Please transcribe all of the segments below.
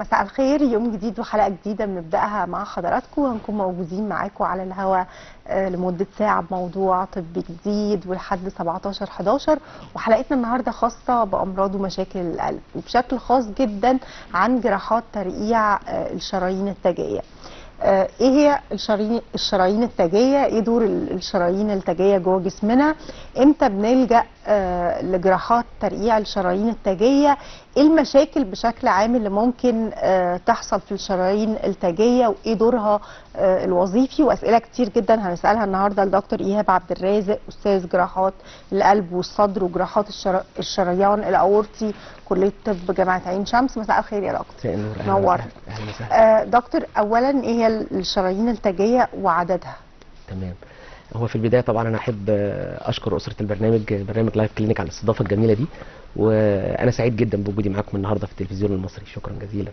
مساء الخير. يوم جديد وحلقة جديدة بنبدأها مع حضراتكم، وهنكون موجودين معاكم على الهواء لمدة ساعة بموضوع طبي جديد ولحد 17/11. وحلقتنا النهاردة خاصة بأمراض ومشاكل القلب، وبشكل خاص جدا عن جراحات ترقيع الشرايين التاجية. ايه هي الشرايين التاجية؟ ايه دور الشرايين التاجية جوه جسمنا؟ امتى بنلجأ لجراحات ترقيع الشرايين التاجية؟ ايه المشاكل بشكل عام اللي ممكن تحصل في الشرايين التاجية، وايه دورها الوظيفي؟ واسئلة كتير جدا هنسألها النهارده لدكتور ايهاب عبد الرازق، استاذ جراحات القلب والصدر وجراحات الشريان الاورطي، كلية طب جامعة عين شمس. مساء الخير يا دكتور. نورت. دكتور، اولا ايه هي الشرايين التاجية وعددها؟ تمام. هو في البداية طبعا انا احب اشكر اسره البرنامج، برنامج Life Clinic، على الاستضافة الجميلة دي، وانا سعيد جدا بوجودي معاكم النهارده في التلفزيون المصري. شكرا جزيلا.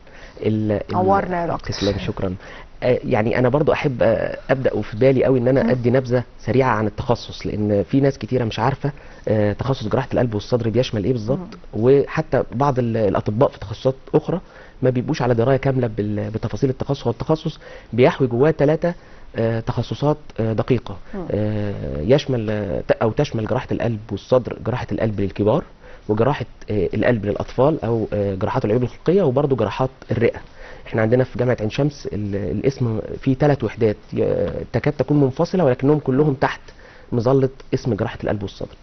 نورنا يا دكتور. تسلم، شكرا. يعني انا برضو احب ابدا وفي بالي قوي ان انا ادي نبذه سريعة عن التخصص، لان في ناس كتيرة مش عارفه تخصص جراحه القلب والصدر بيشمل ايه بالظبط، وحتى بعض الاطباء في تخصصات اخرى ما بيبقوش على دراية كاملة بتفاصيل التخصص. هو التخصص بيحوي جواه 3 تخصصات دقيقة، يشمل او تشمل جراحه القلب والصدر، جراحه القلب للكبار، وجراحه القلب للاطفال او جراحات العيوب الخلقية، وبرضه جراحات الرئة. احنا عندنا في جامعه عين شمس الاسم فيه 3 وحدات تكاد تكون منفصلة، ولكنهم كلهم تحت مظلة اسم جراحه القلب والصدر.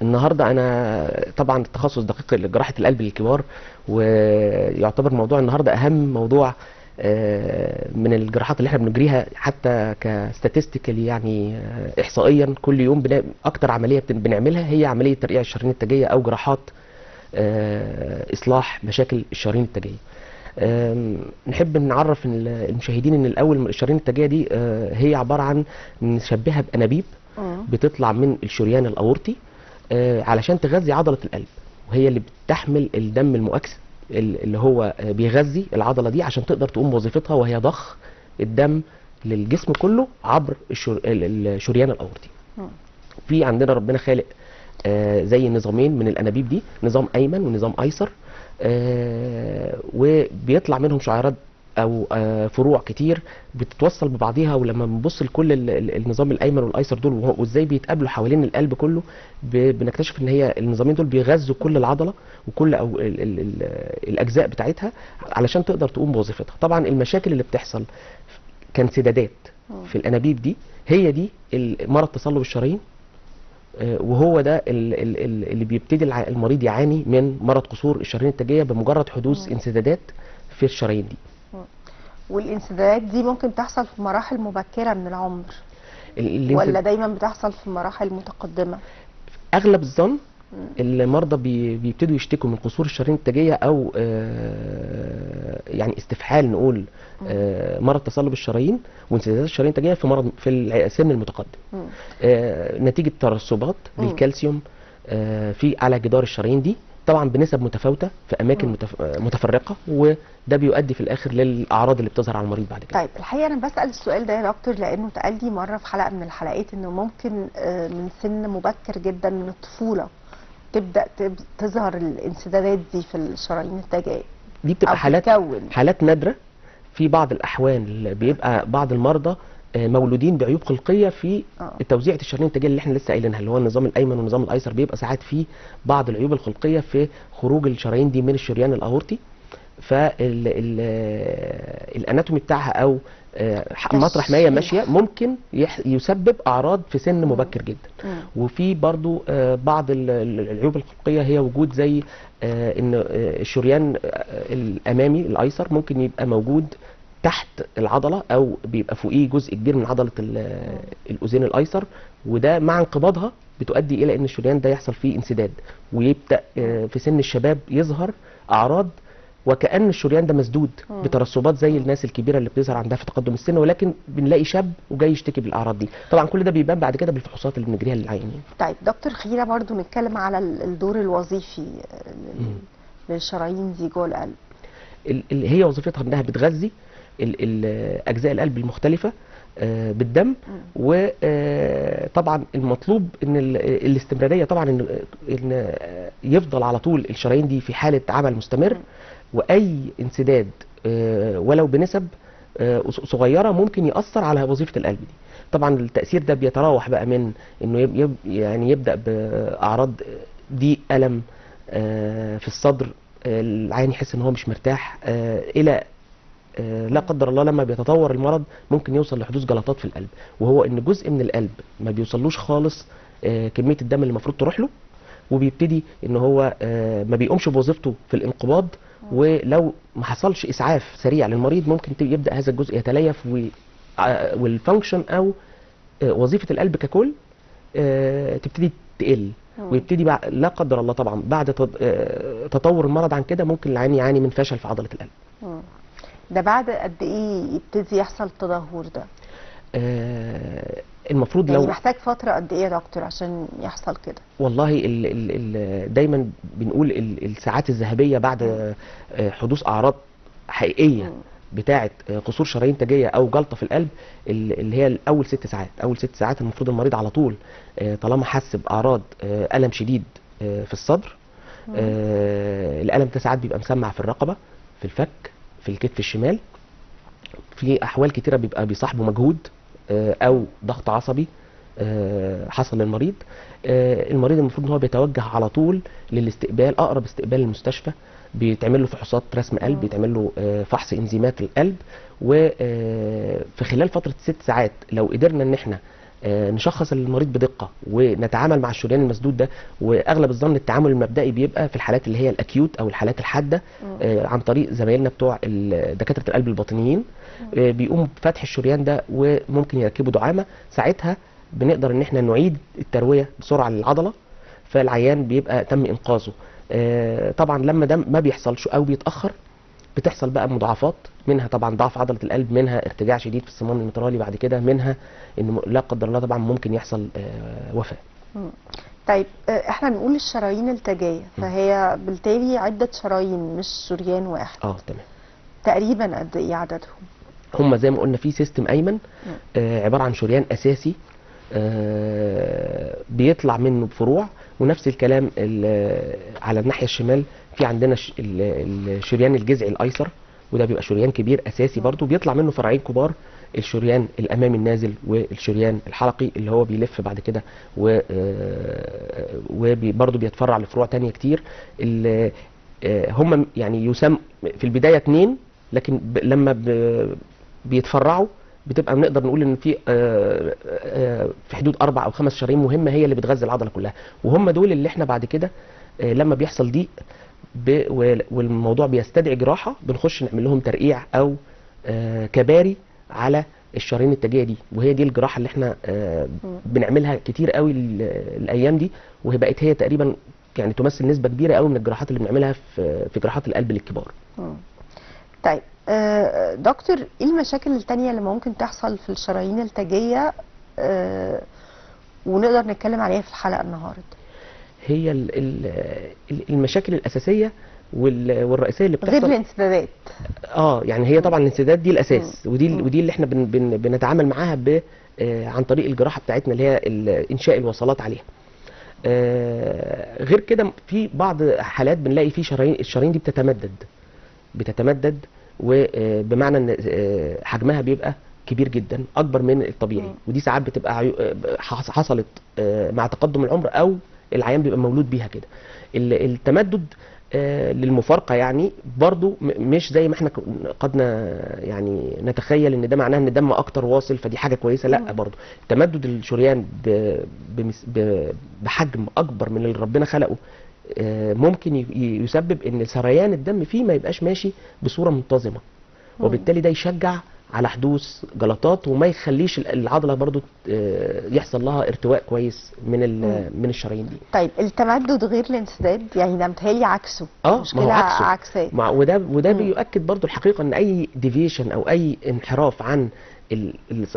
النهارده انا طبعا التخصص دقيق لجراحه القلب للكبار، ويعتبر موضوع النهارده اهم موضوع من الجراحات اللي احنا بنجريها، حتى ك statistically يعني احصائيا كل يوم اكتر عملية بنعملها هي عملية ترقيع الشرايين التاجيه او جراحات اصلاح مشاكل الشرايين التاجيه. نحب نعرف المشاهدين ان الاول الشرايين التاجيه دي هي عبارة عن، نشبهها بانابيب بتطلع من الشريان الاورطي علشان تغذي عضلة القلب، وهي اللي بتحمل الدم المؤكسد اللي هو بيغذي العضلة دي عشان تقدر تقوم بوظيفتها، وهي ضخ الدم للجسم كله عبر الشريان الاورطي. في عندنا ربنا خالق زي نظامين من الانابيب دي، نظام ايمن ونظام ايسر، وبيطلع منهم شعيرات او فروع كتير بتتوصل ببعضيها. ولما بنبص لكل النظام الايمن والايسر دول وازاي بيتقابلوا حوالين القلب كله، بنكتشف ان هي النظامين دول بيغذوا كل العضلة وكل او ال ال ال الاجزاء بتاعتها علشان تقدر تقوم بوظيفتها. طبعا المشاكل اللي بتحصل كانسدادات في الانابيب دي هي دي مرض تصلب الشرايين، وهو ده اللي بيبتدي المريض يعاني من مرض قصور الشرايين التاجيه بمجرد حدوث انسدادات في الشرايين دي. والانسدادات دي ممكن تحصل في مراحل مبكرة من العمر ولا دايما بتحصل في مراحل متقدمة؟ اغلب الظن المرضى بيبتدوا يشتكوا من قصور الشرايين التاجية او يعني استفحال نقول مرض تصلب الشرايين وانسدادات الشرايين التاجية في مرض في السن المتقدم، نتيجة ترسبات للكالسيوم في على جدار الشرايين دي، طبعا بنسب متفاوتة في اماكن متفرقة، وده بيؤدي في الاخر للاعراض اللي بتظهر على المريض بعد كده. طيب الحقيقة انا بسال السؤال ده يا دكتور لانه اتقال لي مرة في حلقة من الحلقات انه ممكن من سن مبكر جدا من الطفولة تبدا تظهر الانسدادات دي في الشرايين التاجيه. دي بتبقى حالات نادرة. في بعض الاحوال بيبقى بعض المرضى مولودين بعيوب خلقية في توزيعه الشرايين التاجيه اللي احنا لسه قايلينها، اللي هو النظام الايمن والنظام الايسر، بيبقى ساعات في بعض العيوب الخلقية في خروج الشرايين دي من الشريان الاورطي، فال anatomy بتاعها او مطرح ما هي ماشية ممكن يسبب اعراض في سن مبكر جدا. وفي برضو بعض العيوب الخلقية هي وجود زي ان الشريان الامامي الايسر ممكن يبقى موجود تحت العضلة او بيبقى فوقيه جزء كبير من عضلة الاذين الايسر، وده مع انقباضها بتؤدي الى ان الشريان ده يحصل فيه انسداد، ويبدا في سن الشباب يظهر اعراض وكأن الشريان ده مسدود بترسبات زي الناس الكبيرة اللي بتظهر عندها في تقدم السن، ولكن بنلاقي شاب وجاي يشتكي بالاعراض دي. طبعا كل ده بيبان بعد كده بالفحوصات اللي بنجريها للعيانين. طيب دكتور، خيره برضو نتكلم على الدور الوظيفي للشرايين دي جوه القلب. هي وظيفتها انها بتغذي اجزاء القلب المختلفة بالدم، وطبعا المطلوب ان الاستمرارية، طبعا ان يفضل على طول الشرايين دي في حاله عمل مستمر. واي انسداد ولو بنسب صغيرة ممكن ياثر على وظيفة القلب دي. طبعا التاثير ده بيتراوح بقى من انه يعني يبدا باعراض ضيق، الم في الصدر، العيان يحس ان هو مش مرتاح، الى لا قدر الله لما بيتطور المرض ممكن يوصل لحدوث جلطات في القلب، وهو ان جزء من القلب ما بيوصلوش خالص كمية الدم اللي المفروض تروح له، وبيبتدي ان هو ما بيقومش بوظيفته في الانقباض، ولو ما حصلش اسعاف سريع للمريض ممكن يبدا هذا الجزء يتليف، وال function او وظيفة القلب ككل تبتدي تقل، ويبتدي لا قدر الله طبعا بعد تطور المرض عن كده ممكن العيان يعاني من فشل في عضلة القلب. ده بعد قد ايه يبتدي يحصل التدهور ده؟ المفروض يعني لو محتاج فترة قد ايه يا دكتور عشان يحصل كده؟ والله ال ال ال دايما بنقول الساعات الذهبية بعد حدوث اعراض حقيقية بتاعه قصور شرايين تاجيه او جلطة في القلب، اللي هي اول 6 ساعات. اول 6 ساعات المفروض المريض على طول طالما حس باعراض الم شديد في الصدر، الالم ده ساعات بيبقى مسمع في الرقبة، في الفك، في الكتف الشمال، في احوال كتيرة بيبقى بيصاحبه مجهود او ضغط عصبي حصل للمريض. المريض المفروض ان هو بيتوجه على طول للاستقبال، اقرب استقبال للمستشفى، بيتعمل له فحوصات رسم قلب، بيتعمل له فحص انزيمات القلب، وفي خلال فترة 6 ساعات لو قدرنا ان احنا نشخص المريض بدقة ونتعامل مع الشريان المسدود ده، واغلب الظن التعامل المبدئي بيبقى في الحالات اللي هي ال acute او الحالات الحادة عن طريق زمايلنا بتوع دكاترة القلب الباطنيين، بيقوموا بفتح الشريان ده وممكن يركبوا دعامة. ساعتها بنقدر ان احنا نعيد التروية بسرعة للعضله، فالعيان بيبقى تم انقاذه. طبعا لما ده ما بيحصلش او بيتاخر بتحصل بقى مضاعفات، منها طبعا ضعف عضلة القلب، منها ارتجاع شديد في الصمام المترالي بعد كده، منها ان لا قدر الله طبعا ممكن يحصل وفاه. طيب احنا بنقول الشرايين التاجيه، فهي بالتالي عده شرايين مش شريان واحد. تمام. تقريبا قد ايه عددهم؟ هم زي ما قلنا في system ايمن عبارة عن شريان اساسي بيطلع منه بفروع، ونفس الكلام على الناحية الشمال في عندنا الشريان الجذعي الايسر، وده بيبقى شريان كبير اساسي برضو بيطلع منه فرعين كبار، الشريان الامامي النازل والشريان الحلقي اللي هو بيلف بعد كده وبرضو بيتفرع لفروع تانية كتير. هم يعني يسمى في البداية 2، لكن لما بيتفرعوا بتبقى بنقدر نقول ان في في حدود 4 أو 5 شرايين مهمة هي اللي بتغذي العضلة كلها، وهم دول اللي احنا بعد كده لما بيحصل ضيق والموضوع بيستدعي جراحه بنخش نعمل لهم ترقيع او كباري على الشرايين التاجيه دي، وهي دي الجراحة اللي احنا بنعملها كتير قوي الايام دي، وهي بقت هي تقريبا يعني تمثل نسبه كبيرة قوي من الجراحات اللي بنعملها في جراحات القلب للكبار. طيب دكتور، ايه المشاكل التانية اللي ممكن تحصل في الشرايين التاجية ونقدر نتكلم عليها في الحلقة النهاردة؟ هي المشاكل الأساسية والرئيسية اللي بتحصل غير الانسدادات. يعني هي طبعا الانسداد دي الأساس، ودي اللي احنا بنتعامل معاها عن طريق الجراحة بتاعتنا اللي هي إنشاء الوصلات عليها. غير كده في بعض حالات بنلاقي في الشرايين دي بتتمدد وبمعنى ان حجمها بيبقى كبير جدا اكبر من الطبيعي، ودي ساعات بتبقى حصلت مع تقدم العمر او العيان بيبقى مولود بيها كده. التمدد للمفارقه يعني برضو مش زي ما احنا قدنا يعني نتخيل ان ده معناه ان الدم اكتر واصل فدي حاجة كويسة، لا برضو تمدد الشريان بحجم اكبر من اللي ربنا خلقه ممكن يسبب ان سريان الدم فيه ما يبقاش ماشي بصورة منتظمة، وبالتالي ده يشجع على حدوث جلطات وما يخليش العضلة برضو يحصل لها ارتواء كويس من الشرايين دي. طيب التمدد غير الانسداد، يعني ده متهيألي عكسه. ما هو عكسه. عكسه. وده بيؤكد برضو الحقيقة ان اي deviation او اي انحراف عن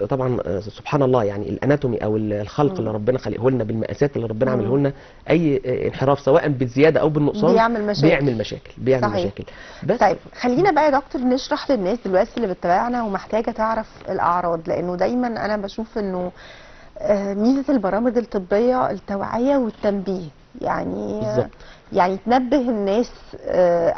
طبعا سبحان الله يعني ال anatomy او الخلق اللي ربنا خلقه لنا بالمقاسات اللي ربنا عمله لنا، اي انحراف سواء بالزيادة او بالنقصان بيعمل مشاكل. بيعمل مشاكل. بس طيب خلينا بقى يا دكتور نشرح للناس دلوقتي اللي بتتابعنا ومحتاجة تعرف الاعراض، لانه دايما انا بشوف انه ميزة البرامج الطبية التوعية والتنبيه. يعني بالظبط. يعني تنبه الناس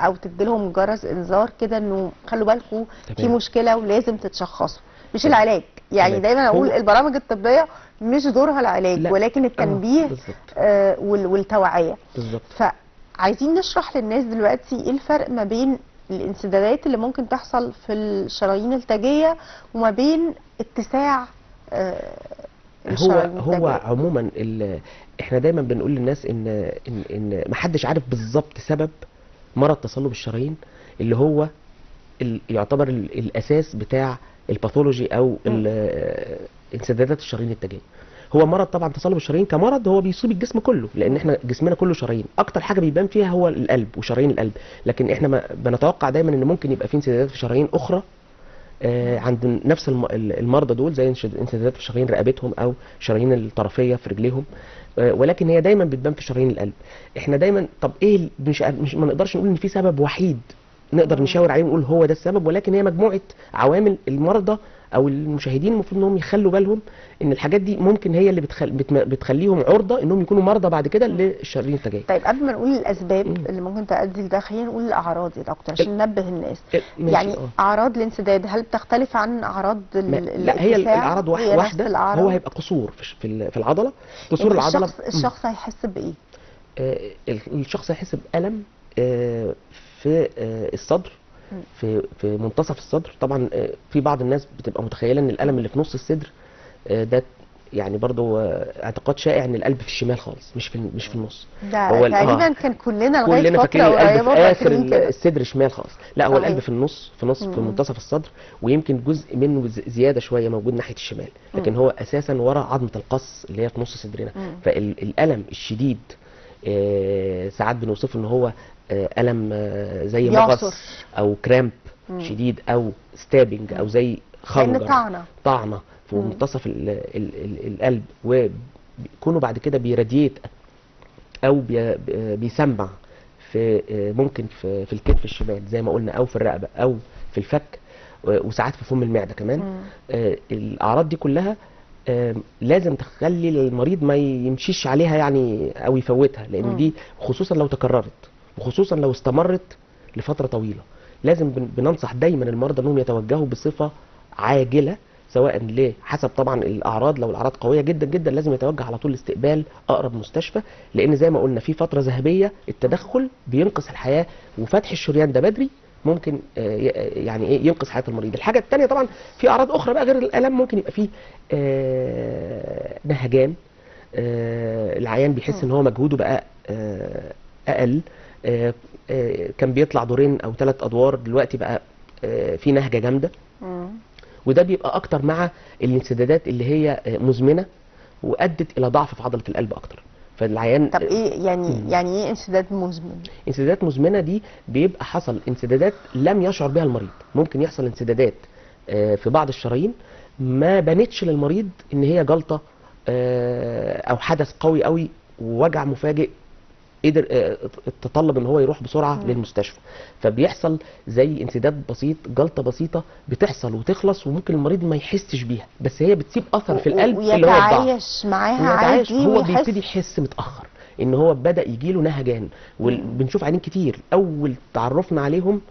او تديلهم جرس انذار كده انه خلوا بالكم في مشكلة ولازم تتشخصوا، مش العلاج. يعني دايما اقول البرامج الطبية مش دورها العلاج، لا، ولكن التنبيه والتوعية. بالظبط. فعايزين نشرح للناس دلوقتي ايه الفرق ما بين الانسدادات اللي ممكن تحصل في الشرايين التاجيه وما بين اتساع الشرايين التاجيه. هو عموما احنا دايما بنقول للناس ان ان ان محدش عارف بالظبط سبب مرض تصلب الشرايين اللي هو يعتبر الاساس بتاع ال pathology او انسدادات الشرايين التاجيه. هو مرض طبعا تصلب الشرايين كمرض هو بيصيب الجسم كله، لان احنا جسمنا كله شرايين، اكتر حاجة بيبان فيها هو القلب وشرايين القلب، لكن احنا ما بنتوقع دايما ان ممكن يبقى في انسدادات في شرايين اخرى عند نفس المرضى دول، زي انسدادات في شرايين رقبتهم او شرايين الطرفيه في رجليهم، ولكن هي دايما بتبان في شرايين القلب. احنا دايما طب ايه، مش ما نقدرش نقول ان في سبب وحيد نقدر نشاور عليه ونقول هو ده السبب، ولكن هي مجموعة عوامل. المرضى او المشاهدين المفروض انهم يخلوا بالهم ان الحاجات دي ممكن هي اللي بتخليهم عرضه انهم يكونوا مرضى بعد كده للشرايين التاجيه. طيب قبل ما نقول الاسباب اللي ممكن تؤدي لده، خلينا نقول الاعراض يا دكتور عشان ننبه الناس. يعني اعراض الانسداد هل بتختلف عن اعراض لا، هي الاعراض واحدة. هو هيبقى قصور في العضلة، قصور يعني العضلة. الشخص هيحس بايه؟ الشخص هيحس بالم في الصدر، في منتصف الصدر. طبعا في بعض الناس بتبقى متخيله ان الالم اللي في نص الصدر ده، يعني برضو اعتقاد شائع ان القلب في الشمال خالص، مش في النص. ده هو تقريبا كان كلنا لغاية فترة قريبه في اخر الصدر شمال خالص، لا هو القلب في النص، في نص في منتصف الصدر، ويمكن جزء منه زيادة شوية موجود ناحية الشمال، لكن هو اساسا ورا عظمه القص اللي هي في نص صدرنا. فالالم الشديد ساعات بنوصفه ان هو ألم زي مغص أو cramp شديد أو stabbing أو زي خنجر، طعنة في منتصف القلب، وكونه بعد كده بي radiate أو بيسمع في ممكن في الكتف الشمال زي ما قلنا، أو في الرقبة أو في الفك، وساعات في فم المعدة كمان. الأعراض دي كلها لازم تخلي المريض ما يمشيش عليها يعني أو يفوتها، لأن دي خصوصا لو تكررت وخصوصا لو استمرت لفترة طويلة. لازم بننصح دايما المرضى انهم يتوجهوا بصفة عاجله، سواء ليه حسب طبعا الاعراض، لو الاعراض قوية جدا جدا لازم يتوجه على طول لاستقبال اقرب مستشفى، لان زي ما قلنا في فترة ذهبية التدخل بينقذ الحياة، وفتح الشريان ده بدري ممكن يعني ايه ينقذ حياة المريض. الحاجة الثانية طبعا في اعراض اخرى بقى غير الالم، ممكن يبقى فيه نهجان، العيان بيحس ان هو مجهوده بقى اقل، كان بيطلع دورين او 3 ادوار دلوقتي بقى في نهجه جامدة. وده بيبقى اكتر مع الانسدادات اللي هي مزمنة وادت الى ضعف في عضلة القلب اكتر. فالعيان طب ايه يعني يعني ايه انسداد مزمن؟ انسدادات مزمنة دي بيبقى حصل انسدادات لم يشعر بها المريض، ممكن يحصل انسدادات في بعض الشرايين ما بانتش للمريض ان هي جلطة او حدث قوي قوي ووجع مفاجئ قدر تطلب ان هو يروح بسرعة للمستشفى، فبيحصل زي انسداد بسيط، جلطة بسيطة بتحصل وتخلص، وممكن المريض ما يحسش بيها، بس هي بتسيب اثر في القلب اللي هو الضعف، ويتعايش معاها عادي، هو بيبتدي يحس متاخر ان هو بدا يجي له نهجان. وبنشوف عيانين كتير اول تعرفنا عليهم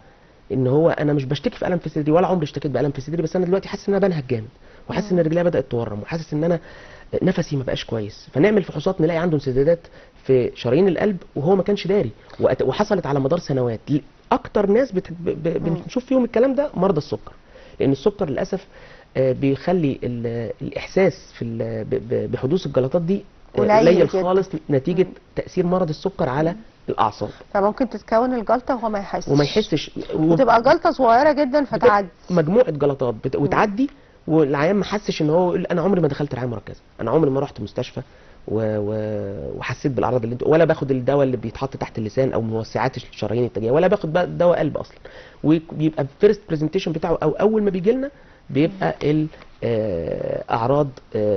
ان هو انا مش بشتكي في الم في صدري ولا عمري اشتكيت بالم في صدري، بس انا دلوقتي حاسس ان انا بنهج جامد، وحاسس ان رجليا بدات تورم، وحاسس ان انا نفسي ما بقاش كويس. فنعمل فحوصات نلاقي عنده انسدادات في شرايين القلب وهو ما كانش داري، وحصلت على مدار سنوات. اكتر ناس بنشوف فيهم الكلام ده مرضى السكر، لان السكر للاسف بيخلي الاحساس في بحدوث الجلطات دي قليل خالص نتيجة تاثير مرض السكر على الاعصاب. فممكن تتكون الجلطة وهو ما يحسش، وتبقى جلطة صغيرة جدا فتعدي مجموعة جلطات وتعدي، والعيان ما حسش ان هو يقول انا عمري ما دخلت رعاية مركزه، انا عمري ما رحت مستشفى وحسيت بالاعراض اللي انت، ولا باخد الدواء اللي بيتحط تحت اللسان او موسعات الشرايين التاجيه، ولا باخد بقى دواء قلب اصلا. وبيبقى ال first presentation بتاعه او اول ما بيجي لنا بيبقى اعراض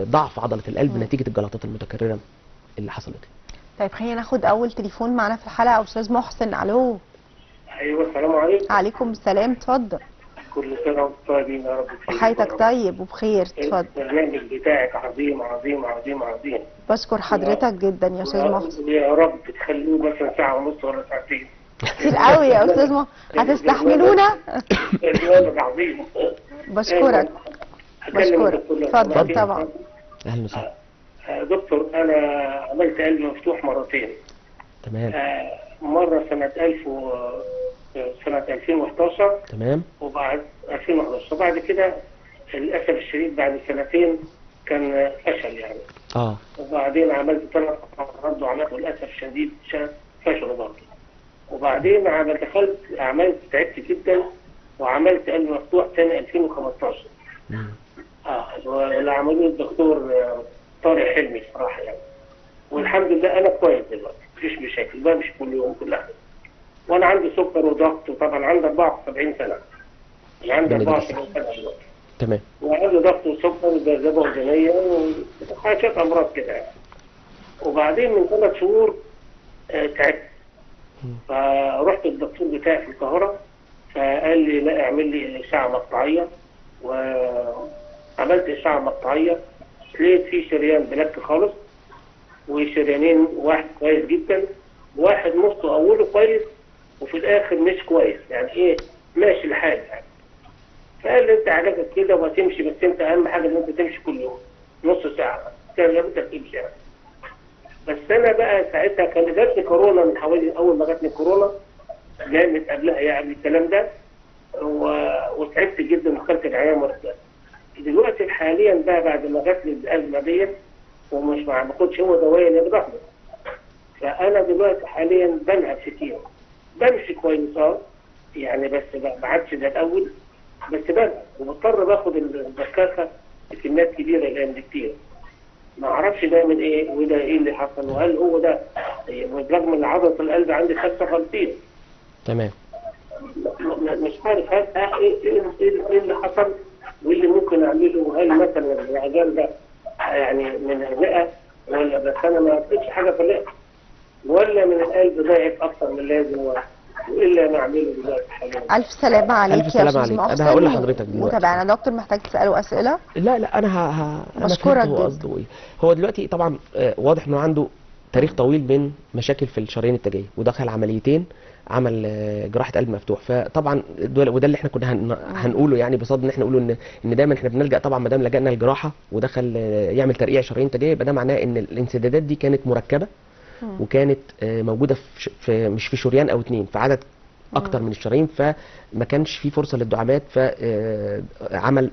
ضعف عضلة القلب نتيجة الجلطات المتكررة اللي حصلت. طيب خلينا ناخد اول تليفون معانا في الحلقة، استاذ محسن. الو. ايوه السلام عليكم. عليكم السلام، اتفضل. كل سنة وانتم طيبين يا رب. حياتك طيب وبخير، اتفضل. البرنامج بتاعك عظيم عظيم عظيم عظيم. بشكر حضرتك جدا يا استاذ محسن. يا رب تخلوه مثلا ساعة ونص ولا ساعتين. كتير قوي يا استاذ محسن، هتستحملونا؟ برنامج عظيم. بشكرك. بشكرك. اتفضل. طبعا. اهلا وسهلا. دكتور، انا عملت قلب مفتوح مرتين. تمام. مرة سنة 2011. تمام. وبعد 2011 وبعد كده للاسف الشديد بعد سنتين كان فشل يعني. وبعدين عملت 3 مرات وعملت للاسف الشديد فشلوا برضه. وبعدين دخلت عملت تعبت جدا وعملت قلب مفتوح تاني 2015. اللي عملوه الدكتور طارق حلمي الصراحة يعني. والحمد لله انا كويس دلوقتي، مفيش مشاكل، بمشي كل يوم كل حاجة. وانا عندي سكر وضغط، وطبعا عندي 74 سنة. يعني عندي 74 سنة دلوقتي. تمام. وعندي ضغط وسكر وذبذبه اذنيه وحاجات امراض كده يعني. وبعدين من 3 شهور تعبت. فرحت الدكتور بتاعي في القاهرة، فقال لي لا اعمل لي اشعه مقطعيه، وعملت اشعه مقطعيه، لقيت في شريان بلاك خالص، وشريانين، واحد كويس جدا، واحد نصه اوله كويس وفي الاخر مش كويس، يعني ايه ماشي الحال يعني. فقال لي انت علاجك كده وهتمشي، بس انت اهم حاجة ان انت تمشي كل يوم نص ساعة، كان لابد تمشي يعني. بس انا بقى ساعتها كان جاتني كورونا من حوالي، اول ما جاتني كورونا جامد قبلها يعني الكلام ده، وتعبت جدا ودخلت العناية المركزة. دلوقتي حاليا بقى بعد ما جاتني الازمة ديت ومش ما باخدش هو دوايا اللي باخده، فانا دلوقتي حاليا بنهج كتير، بمشي كويس يعني، بس ما عادش زي الاول، بس بنهج وبضطر باخد البكاكه بكميات كبيرة الايام دي كتير. ما اعرفش ده من ايه وده ايه اللي حصل، وهل هو ده برغم ان عضلة القلب عندي 55. تمام. مش عارف هل ايه اللي حصل وايه اللي ممكن اعمله، وهل مثلا العجال ده يعني من الرئة ولا بس انا ما لقيتش حاجة في الرئة، ولا من القلب ضعف اكثر من اللازم، وايه اللي انا اعمله دلوقتي حاليا؟ الف سلامه عليك الف سلامه عليك. انا هقول لحضرتك دلوقتي. متابعنا دكتور، محتاج تساله اسئلة؟ لا لا، انا انا بشكرك هو قصده ايه. هو دلوقتي طبعا واضح انه عنده تاريخ طويل من مشاكل في الشرايين التاجيه، ودخل عمليتين، عمل جراحه قلب مفتوح. فطبعا وده اللي احنا كنا هنقوله يعني، بصدد ان احنا نقوله ان دايما احنا بنلجا طبعا ما دام لجأنا للجراحه ودخل يعمل ترقيع شرايين تاجيه، يبقى ده معناه ان الانسدادات دي كانت مركبة وكانت موجودة في مش في شريان او اتنين، في عدد اكتر من الشرايين، فما كانش في فرصة للدعامات، فعمل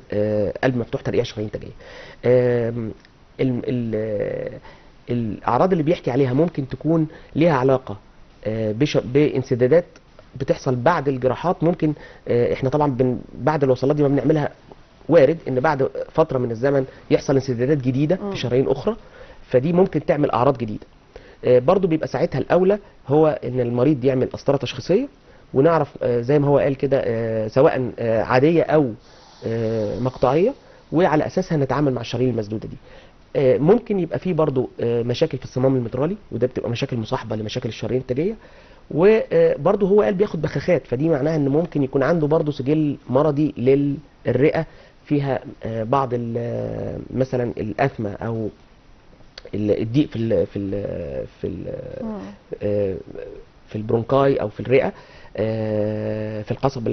قلب مفتوح ترقيع شرايين تاجيه. الاعراض اللي بيحكي عليها ممكن تكون ليها علاقة بانسدادات بتحصل بعد الجراحات. ممكن احنا طبعا بعد الوصلات دي ما بنعملها، وارد ان بعد فترة من الزمن يحصل انسدادات جديدة في شرايين اخرى، فدي ممكن تعمل اعراض جديدة. برضو بيبقى ساعتها الاولى هو ان المريض يعمل قسطره تشخيصيه، ونعرف زي ما هو قال كده سواء عادية او مقطعيه، وعلى اساسها نتعامل مع الشرايين المسدوده دي. ممكن يبقى فيه برضو مشاكل في الصمام المترالي، وده بتبقى مشاكل مصاحبه لمشاكل الشرايين التاجيه. وبرضو هو قال بياخد بخاخات، فدي معناها ان ممكن يكون عنده برضو سجل مرضي للرئه فيها بعض مثلا الاثمه او الضيق في ال في ال في ال في البرونكاي او في الرئة، في القصب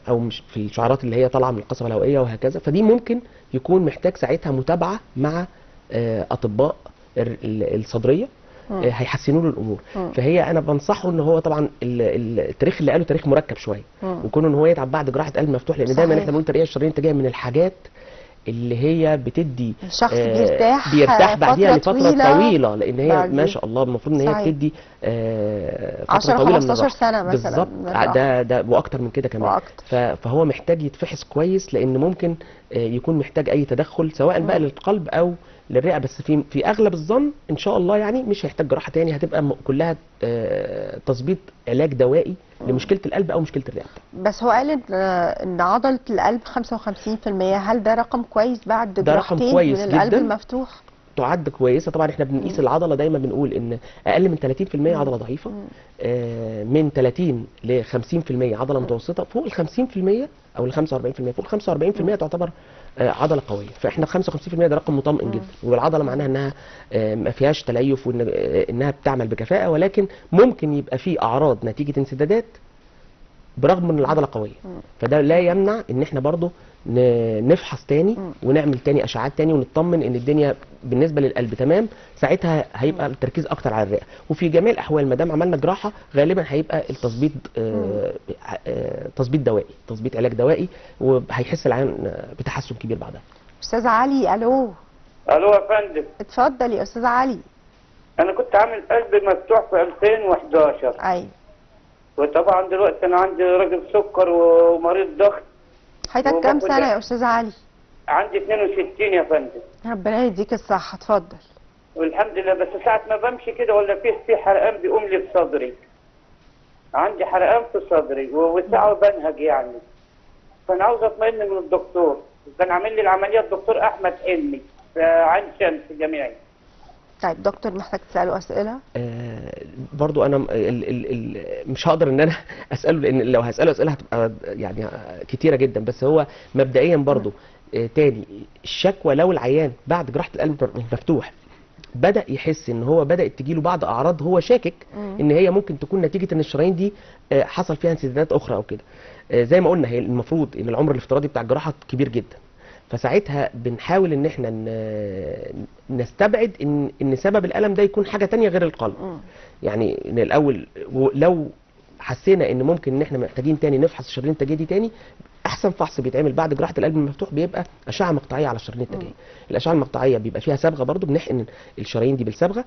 او مش في الشعرات اللي هي طالعه من القصبة الهوائية وهكذا. فدي ممكن يكون محتاج ساعتها متابعه مع اطباء الصدرية هيحسنوا له الامور. فهي انا بنصحه ان هو طبعا التاريخ اللي قاله تاريخ مركب شوية، وكونه ان هو يتعب بعد جراحه قلب مفتوح، لان دايما احنا بنقول ترقيع الشرايين التاجيه من الحاجات اللي هي بتدي الشخص بيرتاح بعديها لفترة طويلة، لان هي ما شاء الله المفروض ان هي بتدي فترة طويلة من 10 15 سنة مثلا بالظبط، ده واكتر من كده كمان. فهو محتاج يتفحص كويس، لان ممكن يكون محتاج اي تدخل سواء بقى للقلب او للرئه، بس في اغلب الظن ان شاء الله يعني مش هيحتاج جراحه تاني، هتبقى كلها تظبيط علاج دوائي لمشكلة القلب او مشكلة الرئة. بس هو قال ان عضلة القلب 55%، هل ده رقم كويس بعد جراحتين من القلب المفتوح؟ تعد كويسة. طبعا احنا بنقيس العضلة دايما، بنقول ان اقل من 30% عضلة ضعيفة، من 30 ل 50% عضلة متوسطه، فوق ال 50% او ال 45%، فوق ال 45% تعتبر عضلة قوية. فاحنا 55% ده رقم مطمئن جدا، والعضله معناها انها ما فيهاش تليف وان انها بتعمل بكفاءة، ولكن ممكن يبقى في اعراض نتيجة انسدادات برغم ان العضلة قوية. فده لا يمنع ان احنا برضو نفحص تاني ونعمل تاني اشعاعات تاني ونطمن ان الدنيا بالنسبة للقلب تمام. ساعتها هيبقى التركيز اكتر على الرئة. وفي جميع الاحوال ما دام عملنا جراحه غالبا هيبقى التظبيط تظبيط دوائي، تظبيط علاج دوائي، وهيحس العيان بتحسن كبير بعدها. استاذ علي، الو. الو يا فندم. اتفضل يا استاذ علي. انا كنت عامل قلب مفتوح في 2011. ايوه. وطبعا دلوقتي انا عندي راجل سكر ومريض ضغط. حضرتك كام سنة يا استاذ علي؟ عندي 62 يا فندم. ربنا يديك الصحة، اتفضل. والحمد لله، بس ساعة ما بمشي كده ولا في حرقان بيقوم لي في صدري. عندي حرقان في صدري وساعة بنهج يعني. فانا عاوز اطمئن من الدكتور. كان عامل لي العملية الدكتور احمد حلمي في عين شمس جامعي. طيب دكتور، محتاج تساله اسئلة؟ برضو انا مش هقدر ان انا اساله، لان لو هساله اسئلة هتبقى يعني كتيرة جدا. بس هو مبدئيا برضو تاني الشكوى، لو العيان بعد جراحه القلب المفتوح بدا يحس ان هو بدات تجيله بعض اعراض هو شاكك ان هي ممكن تكون نتيجة ان الشرايين دي حصل فيها انسدادات اخرى او كده، زي ما قلنا هي المفروض ان العمر الافتراضي بتاع الجراحة كبير جدا، فساعتها بنحاول ان احنا نستبعد ان سبب الالم ده يكون حاجة تانية غير القلب. يعني ان الاول لو حسينا ان ممكن ان احنا محتاجين تاني نفحص الشرايين التاجيه دي تاني، احسن فحص بيتعمل بعد جراحه القلب المفتوح بيبقى اشعه مقطعيه على الشرايين التاجيه. الاشعة المقطعيه بيبقى فيها صبغة برضو، بنحقن الشرايين دي بالصبغه،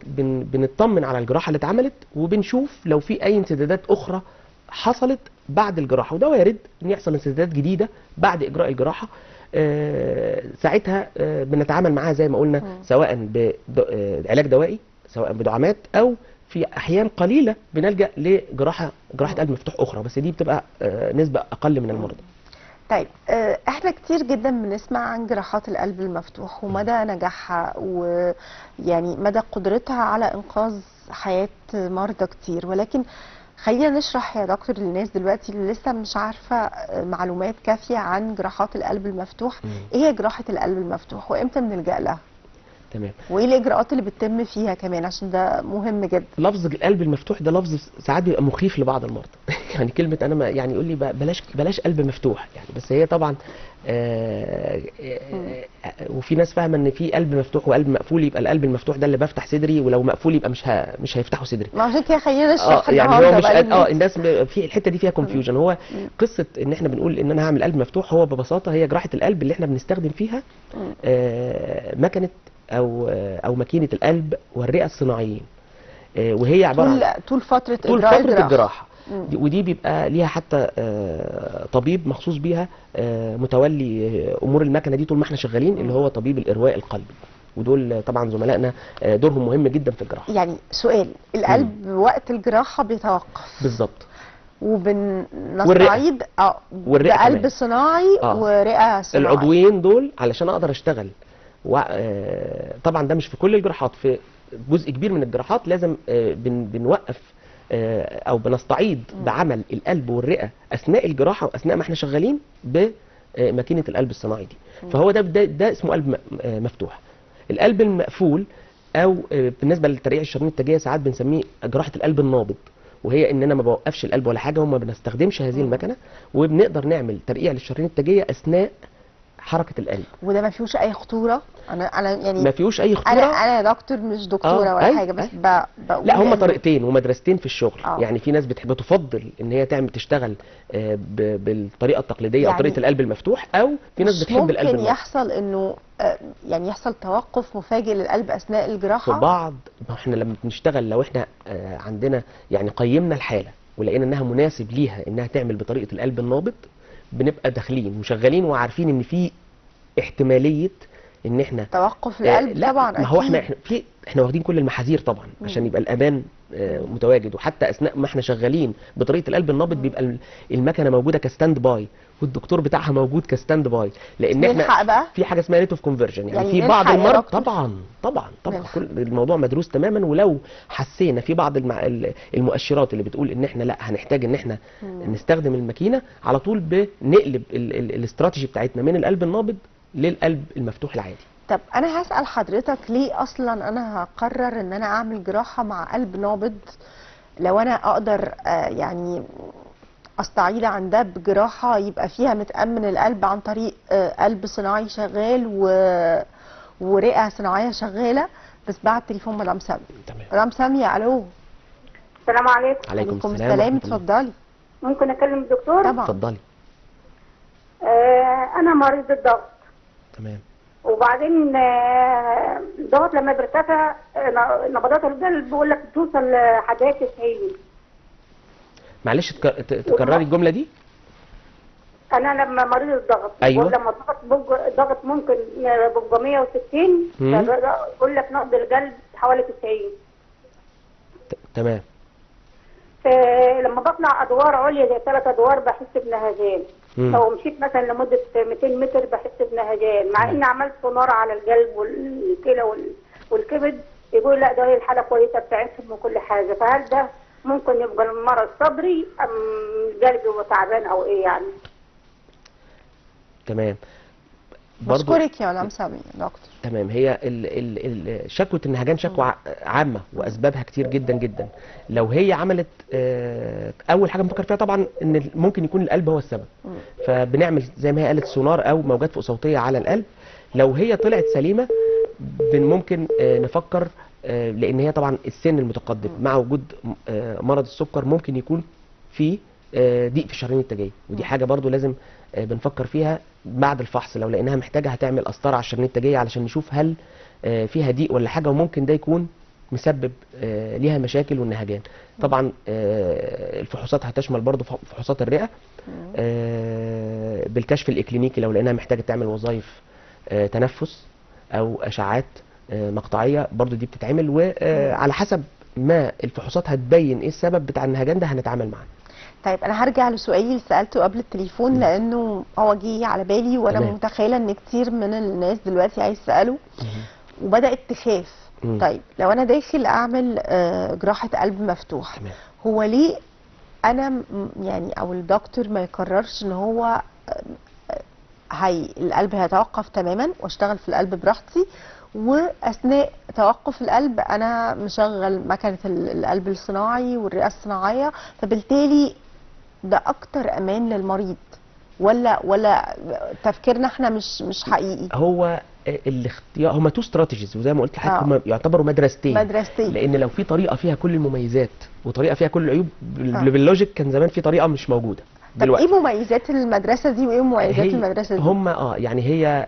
وبنطمن على الجراحة اللي اتعملت، وبنشوف لو في اي انسدادات اخرى حصلت بعد الجراحة، وده وارد ان يحصل انسدادات جديدة بعد اجراء الجراحة. ساعتها بنتعامل معاها زي ما قلنا، سواء بعلاج دوائي، سواء بدعامات، او في احيان قليله بنلجا لجراحه قلب مفتوح اخرى، بس دي بتبقى نسبه اقل من المرضى. طيب احنا كتير جدا بنسمع عن جراحات القلب المفتوح ومدى نجاحها، ويعني مدى قدرتها على انقاذ حياة مرضى كتير، ولكن خلينا نشرح يا دكتور للناس دلوقتي اللي لسه مش عارفة معلومات كافية عن جراحات القلب المفتوح. ايه هي جراحة القلب المفتوح وامتى بنلجأ لها؟ تمام. وايه الاجراءات اللي بتتم فيها كمان، عشان ده مهم جدا. لفظ القلب المفتوح ده لفظ ساعات بيبقى مخيف لبعض المرضى. يعني كلمة انا ما يعني يقول لي بلاش قلب مفتوح يعني، بس هي طبعا وفي ناس فاهمه ان في قلب مفتوح وقلب مقفول، يبقى القلب المفتوح ده اللي بفتح صدري، ولو مقفول يبقى مش هيفتحوا صدري. ما عشان كده خلينا نشرح يعني هو مش الناس في الحتة دي فيها confusion. هو قصة ان احنا بنقول ان انا هعمل قلب مفتوح، هو ببساطة هي جراحه القلب اللي احنا بنستخدم فيها مكنه او ماكينة القلب والرئه الصناعيين، وهي عبارة عن طول فترة الجراحة. ودي بيبقى ليها حتى طبيب مخصوص بيها متولي امور المكنه دي طول ما احنا شغالين، اللي هو طبيب الارواء القلبي، ودول طبعا زملائنا دورهم مهم جدا في الجراحة. يعني سؤال، القلب وقت الجراحة بيتوقف بالظبط، وبنستعيد بقلب صناعي ورئه صناعي، العضوين دول علشان اقدر اشتغل. طبعا ده مش في كل الجراحات، في جزء كبير من الجراحات لازم بنوقف او بنستعيد بعمل القلب والرئه اثناء الجراحة واثناء ما احنا شغالين بماكينه القلب الصناعي دي. فهو ده اسمه قلب مفتوح. القلب المقفول او بالنسبة لترقيع الشرايين التاجيه ساعات بنسميه جراحه القلب النابض، وهي ان انا ما بوقفش القلب ولا حاجة، وما بنستخدمش هذه المكنه، وبنقدر نعمل ترقيع للشرايين التاجيه اثناء حركة القلب. وده ما فيهوش اي خطورة؟ انا يعني ما فيهوش اي خطورة. انا يا دكتور مش دكتورة ولا حاجة، بس بقول لا، هم طريقتين ومدرستين في الشغل. يعني في ناس بتحب تفضل ان هي تعمل تشتغل بالطريقة التقليدية يعني، او طريقه القلب المفتوح، او في ناس بتحب القلب المفتوح. ممكن يحصل انه يعني يحصل توقف مفاجئ للقلب اثناء الجراحة في بعض. ما احنا لما بنشتغل لو احنا عندنا يعني قيمنا الحالة ولقينا انها مناسب ليها انها تعمل بطريقة القلب النابض، بنبقى داخلين وشغالين وعارفين ان في احتمالية ان احنا توقف القلب. طبعا ما هو احنا في احنا واخدين كل المحاذير طبعا عشان يبقى الامان متواجد، وحتى اثناء ما احنا شغالين بطريقة القلب النابض بيبقى المكنه موجودة ك stand by، والدكتور بتاعها موجود ك stand by، لان احنا بقى في حاجة اسمها rate of conversion، يعني في بعض المرض طبعا طبعا طبعا كل الموضوع مدروس تماما. ولو حسينا في بعض المؤشرات اللي بتقول ان احنا لا هنحتاج ان احنا نستخدم الماكينة، على طول بنقلب الاستراتيجي بتاعتنا من القلب النابض للقلب المفتوح العادي. طب انا هسأل حضرتك ليه اصلا انا هقرر ان انا اعمل جراحة مع قلب نابض لو انا اقدر يعني استعيد عن ده بجراحة يبقى فيها متأمن القلب عن طريق قلب صناعي شغال ورئة صناعية شغالة؟ بس بعد تليفون مدام سامية. تمام. مدام سامية، الو. السلام عليكم. عليكم السلام، اتفضلي. ممكن اكلم الدكتور؟ طبعا اتفضلي. انا مريض الضغط. تمام. وبعدين الضغط لما بيرتفع نبضات القلب بيقول لك بتوصل لحاجات 90. معلش تكرري الجملة دي. انا لما مريض الضغط، ايوه، لما الضغط ممكن بيبقى 160، بيقول لك نبض القلب حوالي 90. تمام. فلما بطلع ادوار عليا زي 3 ادوار بحس بنهجان. لو مشيت مثلا لمدة 200 متر بحس بنهجان، مع اني عملت سونار على القلب والكلى والكبد، يقول لا ده هي الحالة كويسة بتاعتهم وكل حاجة. فهل ده ممكن يبقى المرض صدري ام القلب يبقى تعبان او ايه يعني؟ تمام. بشكرك يا مدام سامية دكتور. تمام. هي شكوى النهجان شكوى عامة واسبابها كتير جدا جدا. لو هي عملت اول حاجة بنفكر فيها طبعا ان ممكن يكون القلب هو السبب، فبنعمل زي ما هي قالت سونار او موجات فوق صوتية على القلب. لو هي طلعت سليمة ممكن نفكر، لان هي طبعا السن المتقدم مع وجود مرض السكر ممكن يكون في ضيق في الشرايين التاجيه، ودي حاجة برضو لازم بنفكر فيها بعد الفحص. لو لقيناها محتاجه هتعمل قسطره على الشرايين التاجيه علشان نشوف هل فيها ضيق ولا حاجة، وممكن ده يكون مسبب ليها مشاكل والنهجان. طبعا الفحوصات هتشمل برضو فحوصات الرئة بالكشف الاكلينيكي لو لقيناها محتاجه تعمل وظائف تنفس او اشعات مقطعيه برضو دي بتتعمل، وعلى حسب ما الفحوصات هتبين ايه السبب بتاع النهجان ده هنتعامل معاه. طيب انا هرجع لسؤالي اللي سالته قبل التليفون لانه هو جه على بالي، وانا متخيله ان كتير من الناس دلوقتي عايز تساله وبدات تخاف. طيب لو انا داخل اعمل جراحه قلب مفتوح، هو ليه انا يعني او الدكتور ما يقررش ان هو هي القلب هيتوقف تماما واشتغل في القلب براحتي، واثناء توقف القلب انا مشغل مكنه القلب الصناعي والرئه الصناعية، فبالتالي ده اكتر امان للمريض؟ ولا تفكيرنا احنا مش حقيقي؟ هو الاختيار هما two strategies، وزي ما قلت لحضرتك هما يعتبروا مدرستين. لان لو في طريقه فيها كل المميزات وطريقه فيها كل العيوب بال logic كان زمان في طريقه مش موجودة. طب ايه مميزات المدرسة دي وايه مميزات المدرسة دي؟ هما يعني هي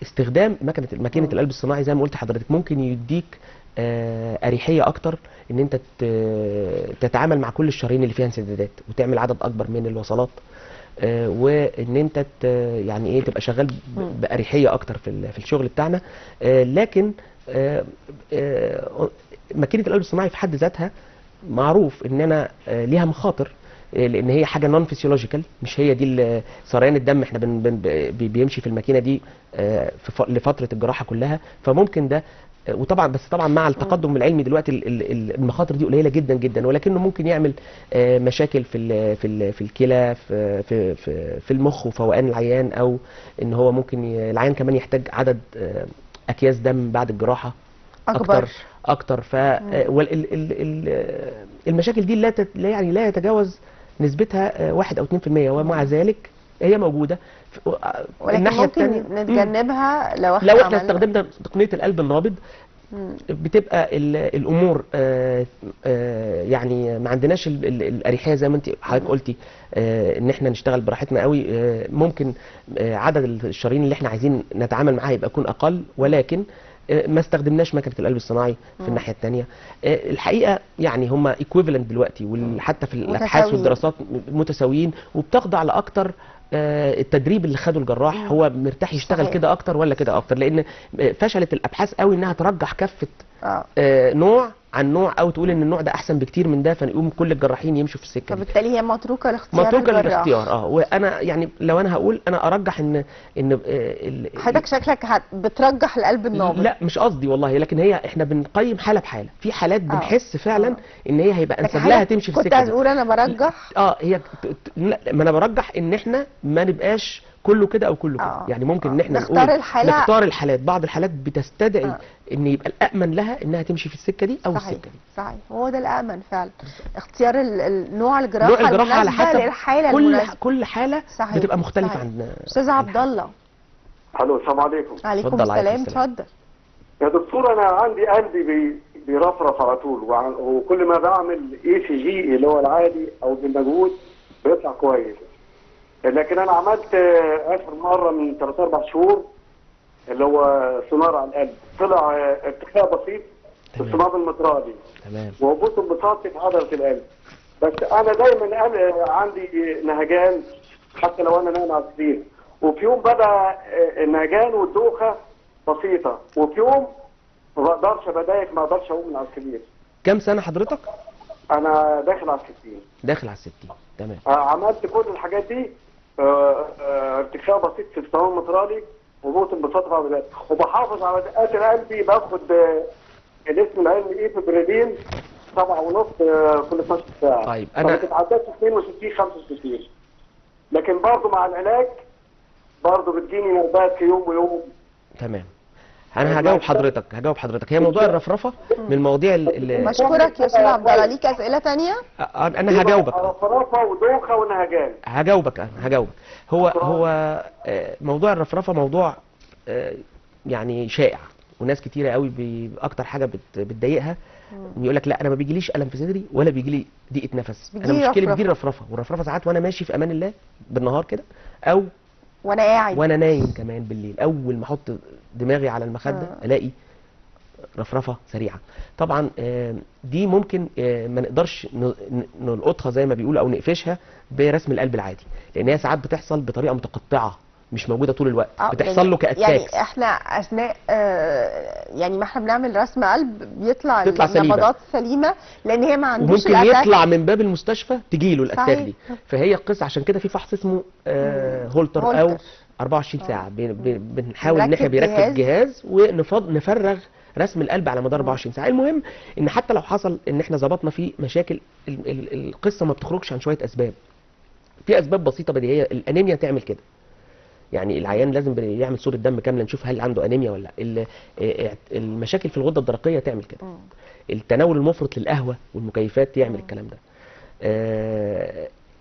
استخدام ماكينة القلب الصناعي زي ما قلت لحضرتك ممكن يديك اريحية اكتر ان انت تتعامل مع كل الشرايين اللي فيها انسدادات وتعمل عدد اكبر من الوصلات، وان انت يعني ايه تبقى شغال باريحية اكتر في الشغل بتاعنا. لكن ماكينة القلب الصناعي في حد ذاتها معروف ان انا ليها مخاطر، لان هي حاجة non physiological، مش هي دي سريان الدم احنا بيمشي في الماكينة دي لفترة الجراحة كلها، فممكن ده. وطبعا بس طبعا مع التقدم العلمي دلوقتي المخاطر دي قليله جدا جدا، ولكنه ممكن يعمل مشاكل في في في الكلى، في في في المخ وفوقان العيان، او ان هو ممكن العيان كمان يحتاج عدد اكياس دم بعد الجراحة اكتر. ف المشاكل دي لا يعني لا يتجاوز نسبتها 1 أو 2%، ومع ذلك هي موجودة. ولكن ممكن نتجنبها لو احنا استخدمنا تقنية القلب النابض. بتبقى الامور يعني ما عندناش الاريحيه زي ما انت حضرتك قلتي ان احنا نشتغل براحتنا قوي. ممكن عدد الشرايين اللي احنا عايزين نتعامل معاها يبقى يكون اقل، ولكن ما استخدمناش مكنه القلب الصناعي في الناحية الثانية. الحقيقة يعني هم equivalent دلوقتي، وحتى في الابحاث والدراسات متساويين، وبتخضع لاكثر التدريب اللي خده الجراح، هو مرتاح يشتغل كده اكتر ولا كده اكتر، لان فشلت الابحاث قوي انها ترجح كفه نوع عن نوع، او تقول ان النوع ده احسن بكتير من ده، فنقوم كل الجراحين يمشوا في السكة دي. فبالتالي هي متروكة لاختيار متروكة للاختيار. وانا يعني لو انا هقول انا ارجح ان حضرتك شكلك بترجح القلب النابض. لا مش قصدي والله، لكن هي احنا بنقيم حاله بحاله، في حالات بنحس فعلا ان هي هيبقى انسب لها تمشي في السكة. كنت هتقول انا برجح هي ما انا برجح ان احنا ما نبقاش كله كده او كله كده. يعني ممكن ان احنا نختار الحالة، نختار الحالات. بعض الحالات بتستدعي ان يبقى الامن لها انها تمشي في السكة دي او صحيح. السكة دي. صحيح، هو ده الامن فعلا، اختيار النوع الجراحة، نوع الجراحة على حسب الحالة المناسبة. كل حاله صحيح. بتبقى مختلفة. صحيح. عن استاذ عبد الله. الو، السلام عليكم. عليكم السلام، اتفضل يا دكتور. انا عندي قلبي بيرفرف على طول، وكل ما بعمل ECG اللي هو العادي او بالمجهود بيطلع كويس، لكن انا عملت اخر مرة من 3-4 شهور اللي هو سونار على القلب، طلع ارتخاء بسيط في الصمام المترالي، تمام، وهبوط انبساطي في عضلة القلب. بس انا دايما عندي نهجان حتى لو انا نايم على السرير، وفي يوم بدا النهجان والدوخه بسيطة، وفي يوم ما بقدرش بدايق، ما اقدرش اقوم من على السرير. كم سنة حضرتك؟ انا داخل على 60. داخل على 60، تمام. عملت كل الحاجات دي، ارتخاء بسيط في الصمام المترالي وهبوط انبساط في عضلات، وبحافظ على دقات قلبي، باخد الاسم العلمي ايفوبريدين 7.5 كل 12 ساعة. طيب انا ما بتتعداش 62 65، لكن برضه مع العلاج برضه بتجيني نوبات في يوم ويوم. تمام، انا هجاوب حضرتك، هي موضوع الرفرفه من المواضيع اللي بشكرك يا استاذ عبد الله. ليك اسئلة ثانية؟ انا هجاوبك. رفرفه ودوخه ونهجان. هجاوبك، انا هجاوبك. هو موضوع الرفرفه موضوع يعني شائع، وناس كتيرة قوي اكتر حاجة بتضايقها يقول لك لا انا ما بيجيليش الم في صدري ولا بيجيلي ضيقه نفس، انا مشكلتي بتجيلي رفرفه، والرفرفه ساعات وانا ماشي في امان الله بالنهار كده، او وانا قاعد، وانا نايم كمان بالليل، اول ما احط دماغي على المخدة الاقي رفرفه سريعة. طبعا دي ممكن ما نقدرش نلقطها زي ما بيقولوا او نقفشها برسم القلب العادي، لان هي ساعات بتحصل بطريقة متقطعه، مش موجودة طول الوقت، بتحصل له ك attacks. يعني احنا اثناء يعني ما احنا بنعمل رسم قلب بيطلع النبضات سليمة، لان هي ما عندوش ممكن يطلع من باب المستشفى تجي له ال attack دي. فهي القصة عشان كده في فحص اسمه هولتر او 24 ساعة، بنحاول ان احنا بيركب جهاز ونفرغ رسم القلب على مدار 24 ساعة. المهم ان حتى لو حصل ان احنا ظبطنا فيه مشاكل، القصة ما بتخرجش عن شوية اسباب. في اسباب بسيطة بديهية، الانيميا تعمل كده، يعني العيان لازم يعمل صوره دم كاملة نشوف هل عنده انيميا ولا لا. المشاكل في الغدة الدرقية تعمل كده، التناول المفرط للقهوة والمكيفات يعمل الكلام ده.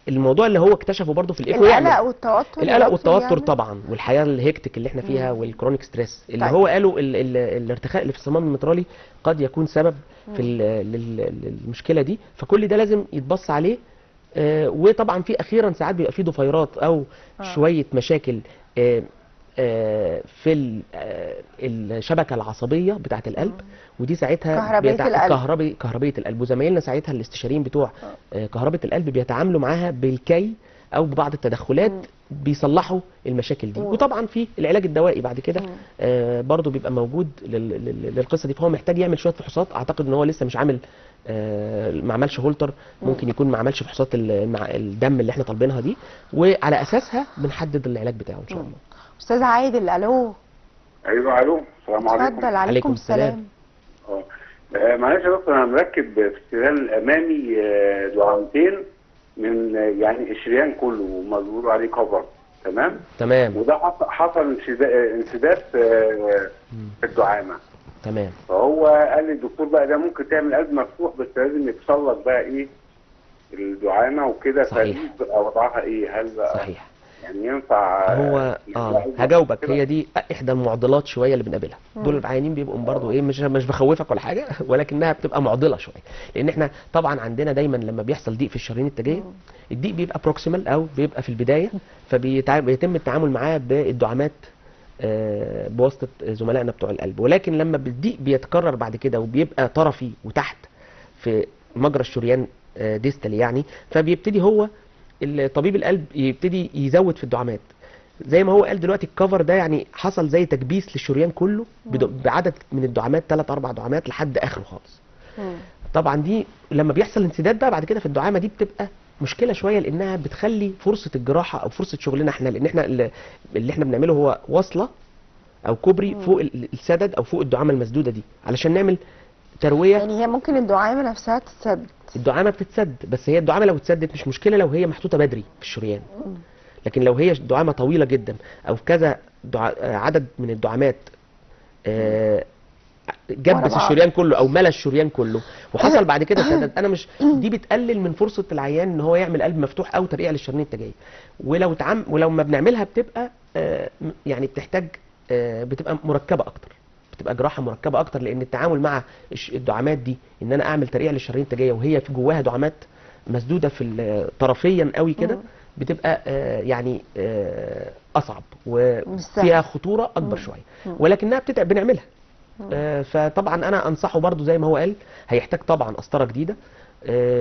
الموضوع اللي هو اكتشفه برضه في الايكو، القلق والتوتر، القلق والتوتر طبعا، والحياة ال hectic اللي احنا فيها، وال chronic stress اللي طيب. هو قالوا الارتخاء اللي في الصمام المترالي قد يكون سبب في المشكلة دي، فكل ده لازم يتبص عليه. وطبعا في اخيرا ساعات بيبقى في ضفيرات او شوية مشاكل في الشبكة العصبية بتاعه القلب، ودي ساعتها كهربيه القلب، وزمايلنا ساعتها الاستشاريين بتوع كهربه القلب بيتعاملوا معاها بالكي او ببعض التدخلات بيصلحوا المشاكل دي. وطبعا في العلاج الدوائي بعد كده برضو بيبقى موجود للقصة دي. فهو محتاج يعمل شوية فحوصات، اعتقد ان هو لسه مش عامل، ما عملش هولتر، ممكن يكون ما عملش فحوصات الدم اللي احنا طالبينها دي، وعلى اساسها بنحدد العلاج بتاعه ان شاء الله. استاذ عادل، الو. ايوه الو، السلام عليكم. اتفضل. عليكم السلام. معلش يا دكتور، انا مركب في الشريان الامامي دعامتين من يعني الشريان كله ومزور عليه cover، تمام؟ تمام. وده حصل انسداد في الدعامه. تمام. فهو قال لي الدكتور بقى ده ممكن تعمل قلب مفتوح، بس لازم يتصلح بقى ايه الدعامه وكده. صحيح. فدي بتبقى وضعها ايه؟ هل بقى صحيح يعني ينفع؟ هو هجاوبك، هي دي احدى المعضلات شوية اللي بنقابلها. دول العيانين بيبقوا برضه ايه، مش بخوفك ولا حاجة، ولكنها بتبقى معضلة شوية، لان احنا طبعا عندنا دايما لما بيحصل ضيق في الشرايين التاجيه، الضيق بيبقى proximal او بيبقى في البداية، فبيتم التعامل معاه بالدعامات بواسطة زملائنا بتوع القلب. ولكن لما الضيق بيتكرر بعد كده وبيبقى طرفي وتحت في مجرى الشريان distally يعني، فبيبتدي هو الطبيب القلب يبتدي يزود في الدعامات زي ما هو قال دلوقتي. ال cover ده يعني حصل زي تكبيس للشريان كله بعدد من الدعامات، 3 4 دعامات لحد اخره خالص. طبعا دي لما بيحصل انسداد بقى بعد كده في الدعامه دي بتبقى مشكلة شوية، لانها بتخلي فرصة الجراحة او فرصة شغلنا احنا، لان احنا اللي احنا بنعمله هو وصله او كوبري فوق السدد او فوق الدعامه المسدوده دي علشان نعمل ترويه. يعني هي ممكن الدعامه نفسها تتسد؟ الدعامه بتتسد، بس هي الدعامه لو اتسدت مش مشكلة لو هي محطوطة بدري في الشريان، لكن لو هي دعامة طويلة جدا او في كذا عدد من الدعامات جبس الشريان كله او ملى الشريان كله وحصل بعد كده سدد، انا مش دي بتقلل من فرصة العيان ان هو يعمل قلب مفتوح او ترقيع للشرايين التاجيه. ولو ولو ما بنعملها بتبقى يعني بتحتاج بتبقى مركبة اكتر، بتبقى جراحه مركبة اكتر، لان التعامل مع الدعامات دي ان انا اعمل ترقيع للشرايين التاجيه وهي في جواها دعامات مسدودة في طرفيا قوي كده بتبقى يعني اصعب وفيها خطورة اكبر شوية، ولكنها بتتعب بنعملها. فطبعا انا انصحه برضو زي ما هو قال، هيحتاج طبعا قسطره جديدة،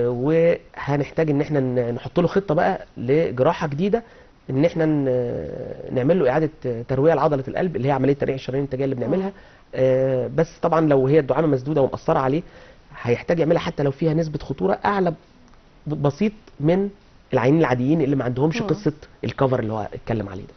وهنحتاج ان احنا نحط له خطه بقى لجراحه جديدة، ان احنا نعمل له اعاده ترويه لعضله القلب اللي هي عملية ترقيع الشرايين التاجيه اللي بنعملها. بس طبعا لو هي الدعامه مسدودة ومأثره عليه هيحتاج يعملها حتى لو فيها نسبه خطورة اعلى بسيط من العيانين العاديين اللي ما عندهمش قصة الكفر اللي هو اتكلم عليه ده.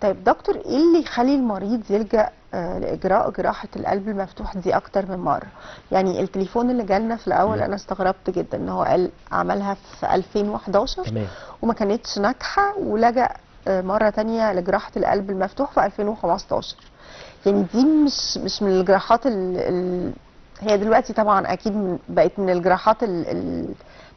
طيب دكتور، ايه اللي يخلي المريض يلجأ لاجراء جراحه القلب المفتوح دي اكتر من مرة؟ يعني التليفون اللي جالنا في الاول انا استغربت جدا ان هو قال عملها في 2011 تمام. وما كانتش ناجحة، ولجأ مرة ثانية لجراحه القلب المفتوح في 2015. يعني دي مش من الجراحات هي دلوقتي طبعا اكيد بقت من الجراحات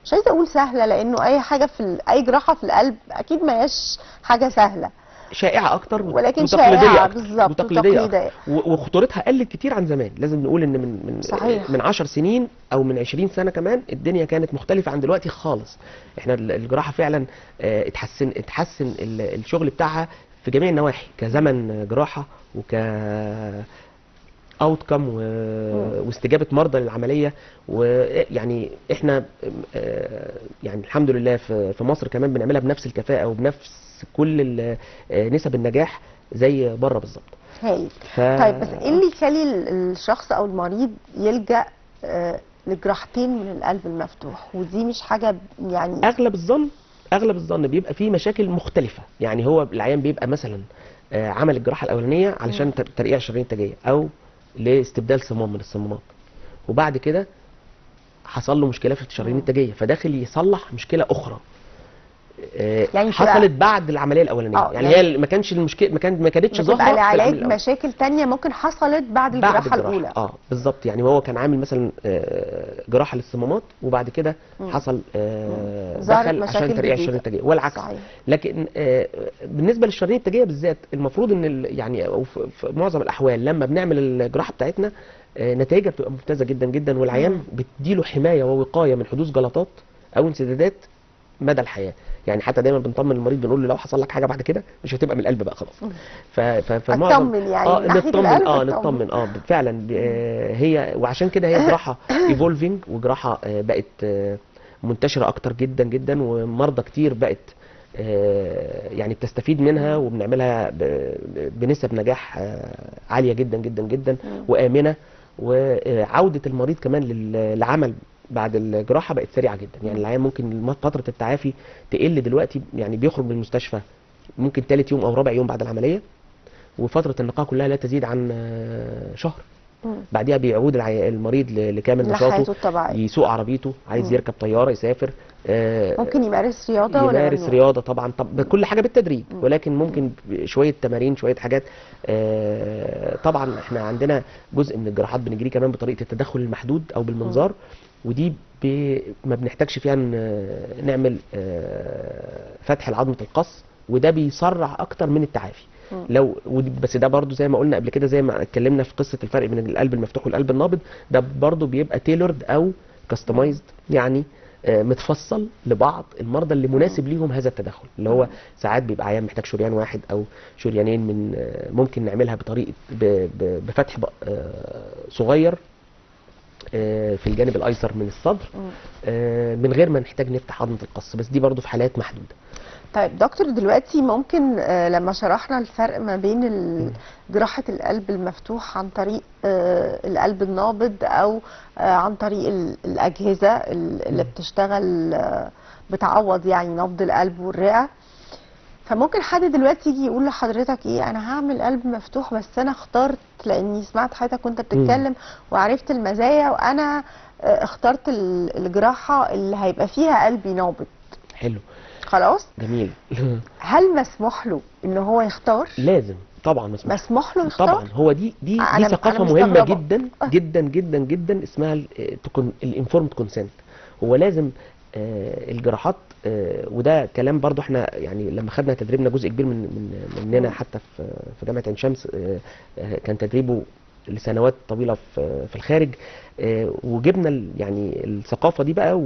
مش عايزه اقول سهلة، لانه اي حاجة في اي جراحه في القلب اكيد ما هياش حاجة سهلة، شائعة اكتر ولكن شائعة بالظبط وتقليديه أكتر. وخطورتها قلت كتير عن زمان. لازم نقول ان من صحيح. من 10 سنين او من 20 سنة كمان الدنيا كانت مختلفة عن دلوقتي خالص. احنا الجراحة فعلا اتحسن الشغل بتاعها في جميع النواحي، كزمن جراحه وك اوتكم واستجابه مرضى للعملية. ويعني احنا يعني الحمد لله في مصر كمان بنعملها بنفس الكفاءة وبنفس كل نسب النجاح زي بره بالظبط. هايل. طيب بس ايه اللي يخلي الشخص او المريض يلجأ لجراحتين من القلب المفتوح؟ ودي مش حاجة يعني اغلب الظن بيبقى فيه مشاكل مختلفة. يعني هو العيان بيبقى مثلا عمل الجراحة الاولانية علشان ترقيع الشرايين التاجيه او لاستبدال صمام من الصمامات، وبعد كده حصل له مشكلة في الشرايين التاجيه فداخل يصلح مشكلة اخرى يعني حصلت بعد العملية الاولانية. يعني هي ما كانش المشكلة ما كانتش ظاهره لعلاج مشاكل ثانية ممكن حصلت بعد الجراحة الاولى. بالظبط. يعني هو كان عامل مثلا جراحه للصمامات وبعد كده حصل دخل عشان ترقيع الشرايين التاجيه والعكس. صحيح. لكن بالنسبة للشرايين التاجيه بالذات المفروض ان يعني أو في معظم الاحوال لما بنعمل الجراحة بتاعتنا نتائجها بتبقى ممتازة جدا جدا، والعيان بتديله حماية ووقايه من حدوث جلطات او انسدادات مدى الحياة. يعني حتى دايما بنطمن المريض بنقول له لو حصل لك حاجة بعد كده مش هتبقى من القلب بقى خلاص. فمعظم اطمن يعني نطمن فعلا هي، وعشان كده هي جراحه evolving وجراحه بقت منتشرة اكتر جدا جدا، ومرضى كتير بقت يعني بتستفيد منها، وبنعملها بنسب نجاح عالية جدا جدا جدا وامنه. وعوده المريض كمان للعمل بعد الجراحة بقت سريعة جدا. يعني العيان ممكن فترة التعافي تقل دلوقتي، يعني بيخرج من المستشفى ممكن ثالث يوم او رابع يوم بعد العملية، وفترة النقاهه كلها لا تزيد عن شهر. بعديها بيعود المريض لكامل نشاطه، يسوق عربيته، عايز يركب طيارة، يسافر، ممكن يمارس رياضة ولا يمارس رياضة طبعا. طب كل حاجة بالتدريج، ولكن ممكن شوية تمارين شوية حاجات. طبعا احنا عندنا جزء من الجراحات بنجري كمان بطريقة التدخل المحدود او بالمنظار، ودي ما بنحتاجش فيها نعمل فتح لعظمه القص، وده بيسرع اكتر من التعافي. لو بس ده برضو زي ما قلنا قبل كده، زي ما اتكلمنا في قصة الفرق بين القلب المفتوح والقلب النابض، ده برضو بيبقى tailored او customized، يعني متفصل لبعض المرضى اللي مناسب ليهم هذا التدخل، اللي هو ساعات بيبقى عيان محتاج شريان واحد او شريانين، من ممكن نعملها بطريقة بفتح صغير في الجانب الايسر من الصدر من غير ما نحتاج نفتح عظمه القص، بس دي برضو في حالات محدودة. طيب دكتور، دلوقتي ممكن لما شرحنا الفرق ما بين جراحة القلب المفتوح عن طريق القلب النابض أو عن طريق الأجهزة اللي بتشتغل بتعوض يعني نبض القلب والرئة، فممكن حد دلوقتي يجي يقول لحضرتك ايه، انا هعمل قلب مفتوح بس انا اخترت لاني سمعت حضرتك وانت بتتكلم وعرفت المزايا، وانا اخترت الجراحة اللي هيبقى فيها قلبي نابض. حلو، خلاص، جميل. هل مسموح له ان هو يختار؟ لازم طبعا مسموح له يختار. طبعا هو دي ثقافة مهمة جدا جدا جدا جدا، اسمها ال informed consent. هو لازم الجراحات، وده كلام برضو احنا يعني لما خدنا تدريبنا جزء كبير مننا حتى في جامعه عين شمس، كان تدريبه لسنوات طويلة في الخارج، وجبنا يعني الثقافة دي بقى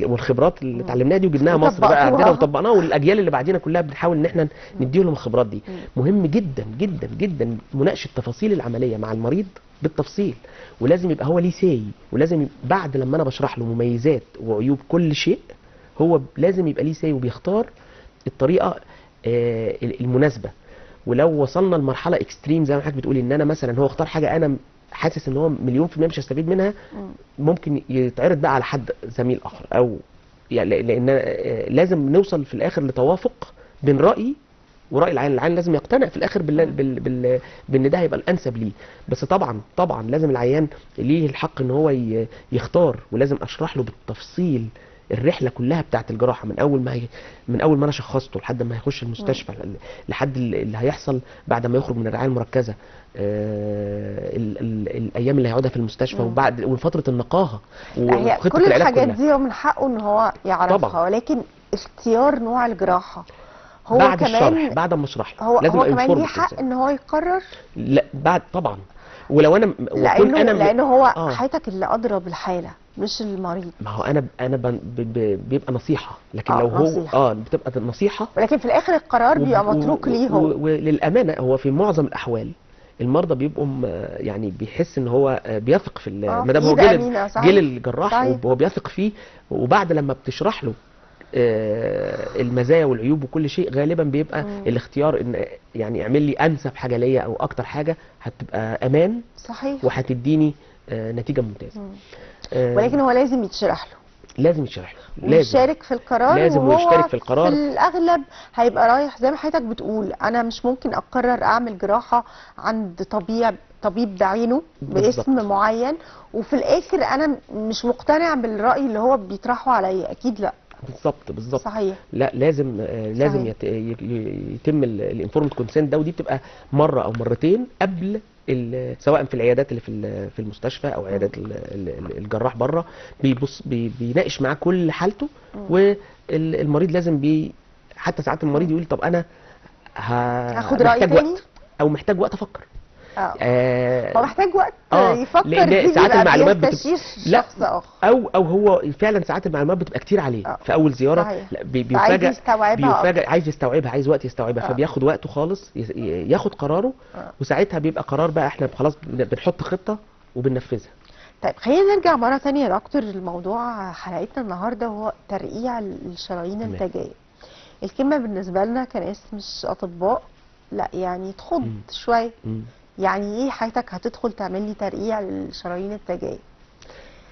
والخبرات اللي اتعلمناها دي وجبناها مصر بقى عندنا وطبقناها، والاجيال اللي بعدينا كلها بنحاول ان احنا نديهم الخبرات دي. مهم جدا جدا جدا مناقشة تفاصيل العملية مع المريض بالتفصيل، ولازم يبقى هو ليه ساي، ولازم بعد لما انا بشرح له مميزات وعيوب كل شيء هو لازم يبقى ليه say وبيختار الطريقة المناسبة. ولو وصلنا لمرحلة extreme زي ما حضرتك بتقولي ان انا مثلا هو اختار حاجة انا حاسس ان هو 1,000,000% مش هستفيد منها، ممكن يتعرض بقى على حد زميل اخر، او يعني لان لازم نوصل في الاخر لتوافق بين رايي وراي العيان. العيان لازم يقتنع في الاخر بان ده هيبقى الانسب ليه. بس طبعا طبعا لازم العيان ليه الحق ان هو يختار، ولازم اشرح له بالتفصيل الرحلة كلها بتاعت الجراحة من اول ما من اول ما انا شخصته لحد ما هيخش المستشفى، لحد اللي هيحصل بعد ما يخرج من الرعاية المركزة، الايام اللي هيقعدها في المستشفى، وبعد وفترة النقاهه وخطه كل العلاج. الحاجات دي هو من حقه ان هو يعرفها طبعا. ولكن اختيار نوع الجراحة هو بعد كمان الشرح، بعد ما اشرح له هو لازم هو كمان ليه حق ان هو يقرر. لا بعد طبعا، ولو انا لانه هو حياتك اللي ادرى بالحالة مش المريض. ما هو انا بيبقى نصيحة، لكن لو هو نصيحة. بتبقى نصيحة، ولكن في الاخر القرار بيبقى متروك ليه هو. وللامانة هو في معظم الاحوال المرضى بيبقوا يعني بيحس ان هو بيثق في ما دام هو جه للجراح وهو بيثق فيه، وبعد لما بتشرح له المزايا والعيوب وكل شيء غالبا بيبقى الاختيار ان يعني اعمل لي انسب حاجة ليا او اكتر حاجة هتبقى امان، صحيح، وهتديني نتيجة ممتازة. ولكن هو لازم يتشرح له، لازم يتشرح له، لازم ويشارك في القرار، لازم ويشترك في القرار. في الاغلب هيبقى رايح زي ما حضرتك بتقول، انا مش ممكن اقرر اعمل جراحه عند طبيب بعينه باسم بالزبط. معين، وفي الاخر انا مش مقتنع بالراي اللي هو بيطرحه عليا، اكيد لا. بالظبط بالظبط، صحيح. لا لازم لازم يتم ال informed consent ده، ودي بتبقى مرة او مرتين قبل سواء في العيادات اللي في المستشفى او عيادات الجراح بره، بيبص بيناقش معاه كل حالته. والمريض لازم حتى ساعات المريض يقول طب انا هاخد رأي محتاج تاني؟ وقت، او محتاج وقت افكر. هو محتاج وقت يفكر، لان ساعات المعلومات بتبقى شخص اخر، او هو فعلا ساعات المعلومات بتبقى كتير عليه في اول زيارة. لا بيفاجئ، عايز يستوعبها، عايز وقت يستوعبها، فبياخد وقته خالص ياخد قراره، وساعتها بيبقى قرار بقى احنا خلاص بنحط خطه وبننفذها. طيب خلينا نرجع مرة ثانية يا دكتور لموضوع حلقتنا النهارده، وهو ترقيع الشرايين التاجيه. الكلمة بالنسبة لنا كناس مش اطباء لا يعني تخض شوية. يعني ايه حياتك هتدخل تعمل لي ترقيع للشرايين التاجيه؟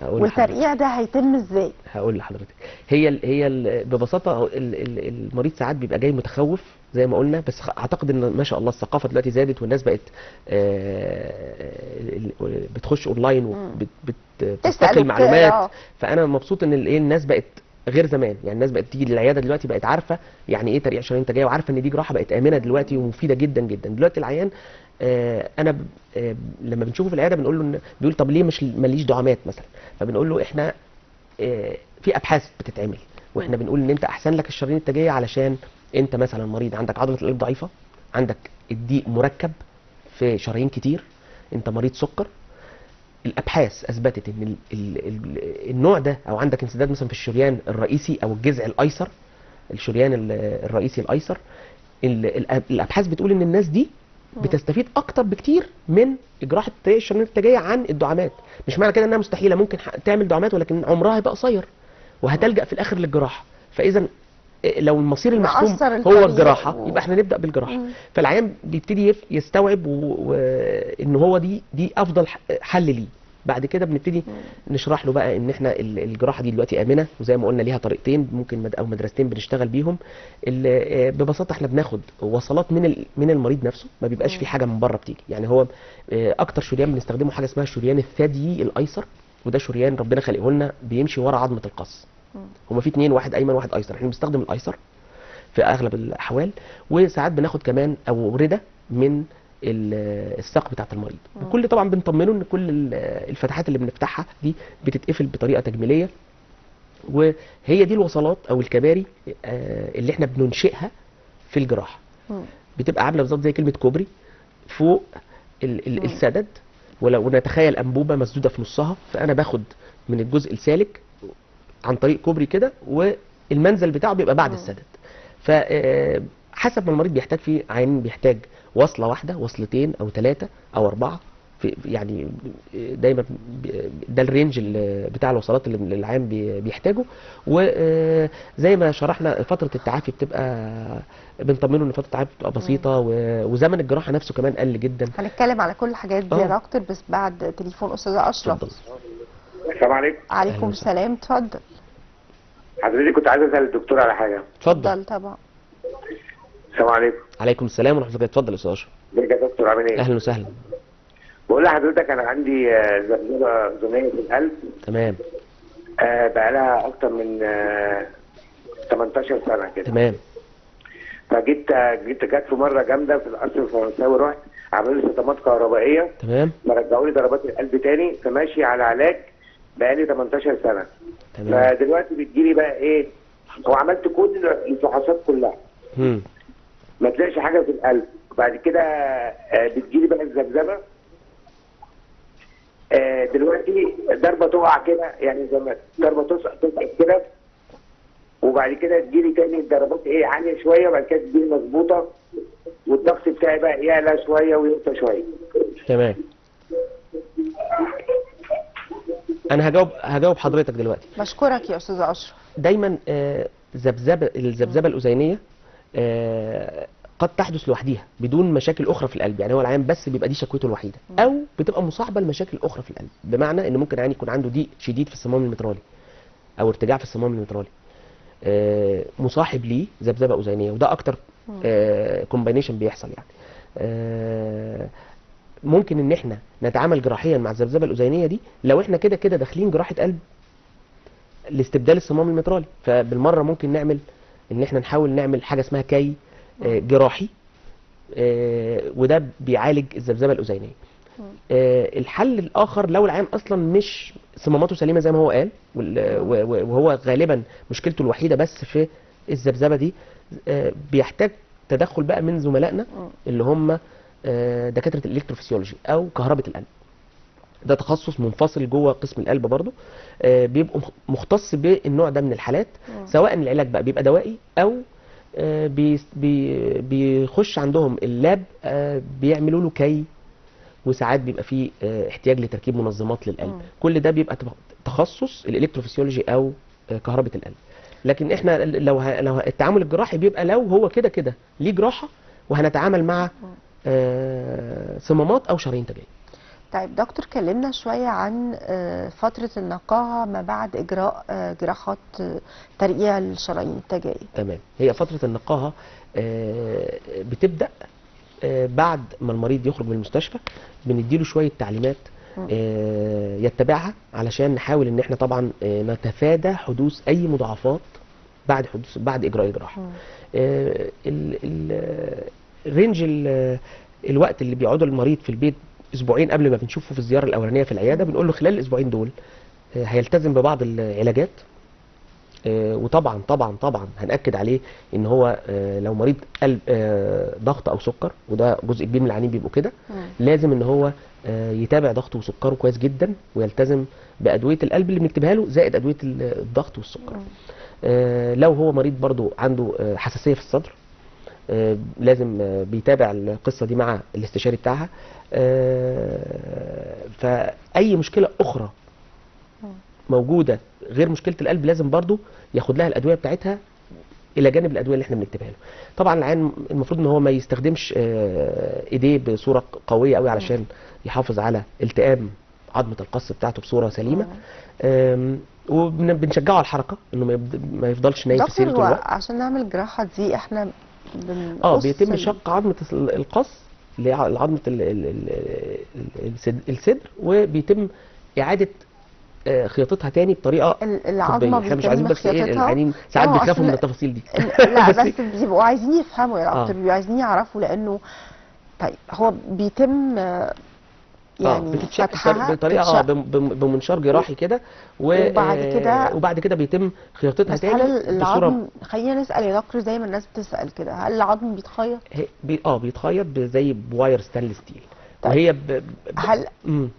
والترقيع ده هيتم ازاي؟ هقول لحضرتك. هي ببساطة المريض ساعات بيبقى جاي متخوف زي ما قلنا، بس اعتقد ان ما شاء الله الثقافة دلوقتي زادت، والناس بقت بتخش اونلاين وبتستقي المعلومات. فانا مبسوط ان الناس بقت غير زمان، يعني الناس بقت تيجي للعياده دلوقتي بقت عارفه يعني ايه ترقيع شرايين تاجيه، وعارفه ان دي جراحه بقت امنه دلوقتي ومفيدة جدا جدا. دلوقتي العيان انا لما بنشوفه في العيادة بنقول له، بيقول طب ليه مش ماليش دعامات مثلا؟ فبنقول له احنا في ابحاث بتتعمل، واحنا بنقول ان انت احسن لك الشرايين التاجيه علشان انت مثلا مريض عندك عضلة القلب ضعيفة، عندك الضيق مركب في شرايين كتير، انت مريض سكر. الابحاث اثبتت ان النوع ده، او عندك انسداد مثلا في الشريان الرئيسي او الجذع الايسر، الشريان الرئيسي الايسر، الابحاث بتقول ان الناس دي بتستفيد اكتر بكتير من جراحه الشرايين التاجيه عن الدعامات. مش معنى كده انها مستحيلة، ممكن تعمل دعامات ولكن عمرها هيبقى قصير وهتلجأ في الاخر للجراحه. فاذا لو المصير المحتوم هو الجراحة يبقى احنا نبدا بالجراحه. فالعيان بيبتدي يستوعب ان هو دي افضل حل ليه. بعد كده بنبتدي نشرح له بقى ان احنا الجراحة دي دلوقتي امنه، وزي ما قلنا ليها طريقتين ممكن او مدرستين بنشتغل بيهم. ببساطة احنا بناخد وصلات من المريض نفسه، ما بيبقاش في حاجة من بره بتيجي. يعني هو اكتر شريان بنستخدمه حاجة اسمها الشريان الثديي الايسر، وده شريان ربنا خلقه لنا بيمشي ورا عظمه القص. هما في اتنين، واحد ايمن واحد ايسر، احنا بنستخدم الايسر في اغلب الاحوال. وساعات بناخد كمان اورده من الساق بتاعت المريض. وكل طبعا بنطمنه ان كل الفتحات اللي بنفتحها دي بتتقفل بطريقة تجميليه، وهي دي الوصلات او الكباري اللي احنا بننشئها في الجراحة. بتبقى عامله بالظبط زي كلمة كوبري فوق السدد، ولو نتخيل انبوبة مسدودة في نصها، فانا باخد من الجزء السالك عن طريق كوبري كده، والمنزل بتاعه بيبقى بعد السدد. فحسب ما المريض بيحتاج، في عيان بيحتاج وصله واحدة، وصلتين او ثلاثة او اربعة، في يعني دايما ده ال range بتاع الوصلات اللي العيان بيحتاجه. وزي ما شرحنا فترة التعافي بتبقى بنطمنه ان فترة التعافي بتبقى بسيطة، وزمن الجراحة نفسه كمان قل جدا. هنتكلم على كل الحاجات دي يا دكتور بس بعد تليفون استاذه اشرف. السلام عليكم. عليكم السلام، اتفضل. حضرتك كنت عايز اسال الدكتور على حاجة. اتفضل. طبعا. السلام عليكم. عليكم السلام ورحمة الله. اتفضل يا استاذ اشرف. ازيك يا دكتور، عامل ايه؟ اهلا وسهلا. بقول لحضرتك انا عندي ذبذبة اذنيه في القلب. تمام. بقى لها اكتر من 18 سنة كده. تمام. فجيت جت في مرة جامدة في القصر الفرنساوي، رحت عملوا لي صدمات كهربائية. تمام. فرجعوا لي ضربات القلب تاني، فماشي على علاج بقالي 18 سنة. تمام. فدلوقتي بتجيلي بقى ايه؟ وعملت كل الفحوصات كلها. ما تلاقيش حاجة في القلب. بعد كده بتجيلي بقى الذبذبه. دلوقتي ضربه تقع كده، يعني زي ما ضربه تسقط كده، وبعد كده تجيلي تاني الضربات ايه عالية شوية، وبعد كده تجيلي مظبوطة، والضغط بتاعي بقى يعلى شوية ويوطى شوية. تمام. انا هجاوب حضرتك دلوقتي. بشكرك يا استاذ اشرف. دايما الذبذبه الاذينيه قد تحدث لوحديها بدون مشاكل اخرى في القلب، يعني هو العيان بس بيبقى دي شكوته الوحيدة، او بتبقى مصاحبه لمشاكل اخرى في القلب، بمعنى ان ممكن عيان يكون عنده ضيق شديد في الصمام المترالي او ارتجاع في الصمام المترالي مصاحب ليه ذبذبة اذينيه، وده اكتر combination بيحصل. يعني ممكن ان احنا نتعامل جراحيا مع الذبذبه الاذينيه دي لو احنا كده كده داخلين جراحه قلب لاستبدال الصمام المترالي، فبالمره ممكن نعمل ان احنا نحاول نعمل حاجة اسمها كي جراحي، وده بيعالج الذبذبه الاذينيه. الحل الاخر لو العيان اصلا مش صماماته سليمة زي ما هو قال، وهو غالبا مشكلته الوحيدة بس في الذبذبه دي، بيحتاج تدخل بقى من زملائنا اللي هم دكاترة ال electrophysiology او كهرباء القلب. ده تخصص منفصل جوه قسم القلب برضه، بيبقوا مختص بالنوع ده من الحالات، سواء العلاج بقى بيبقى دوائي او بيخش عندهم ال lab بيعملوا له كي، وساعات بيبقى فيه احتياج لتركيب منظمات للقلب. كل ده بيبقى تخصص ال electrophysiology او كهرباء القلب. لكن احنا لو التعامل الجراحي بيبقى لو هو كده كده ليه جراحه، وهنتعامل مع صمامات او شرايين تاجيه. طيب دكتور، كلمنا شوية عن فترة النقاهة ما بعد إجراء جراحات ترقيع الشرايين التاجية. تمام. هي فترة النقاهة بتبدأ بعد ما المريض يخرج من المستشفى، بنديله شوية تعليمات يتبعها علشان نحاول ان احنا طبعا نتفادى حدوث اي مضاعفات بعد اجراء الجراحة. range الوقت اللي بيقعده المريض في البيت اسبوعين قبل ما بنشوفه في الزيارة الاولانية في العيادة، بنقول له خلال الاسبوعين دول هيلتزم ببعض العلاجات، وطبعا طبعا طبعا هنأكد عليه ان هو لو مريض قلب ضغط او سكر، وده جزء كبير من العيانين بيبقوا كده، لازم ان هو يتابع ضغطه وسكره كويس جدا، ويلتزم بادويه القلب اللي بنكتبها له زائد ادوية الضغط والسكر. لو هو مريض برضو عنده حساسية في الصدر، لازم بيتابع القصة دي مع الاستشاري بتاعها. فاي مشكلة اخرى موجودة غير مشكلة القلب لازم برضو ياخد لها الادوية بتاعتها الى جانب الادوية اللي احنا بنكتبها له. طبعا العيان المفروض ان هو ما يستخدمش ايديه بصورة قوية قوي علشان يحافظ على التئام عظمه القص بتاعته بصورة سليمة. وبنشجعه على الحركة، انه ما يفضلش نايم في سريره طول الوقت. عشان نعمل الجراحة دي احنا بيتم شق عظمه القص لعظمه الصدر، وبيتم اعاده خياطتها تاني بطريقة العظمة. احنا مش عايزين بس ايه العيانين ساعات بيخافوا من التفاصيل دي. لا بس بيبقوا عايزين يفهموا يا دكتور، بيبقوا عايزين يعرفوا، لانه طيب هو بيتم يعني بتتشق بطريقة بمنشار جراحي كده، وبعد كده بيتم خياطتها تاني. هل العظم، خلينا نسال يا دكتور زي ما الناس بتسال كده، هل العظم بيتخيط؟ بيتخيط زي ب wire stainless steel. طيب. وهي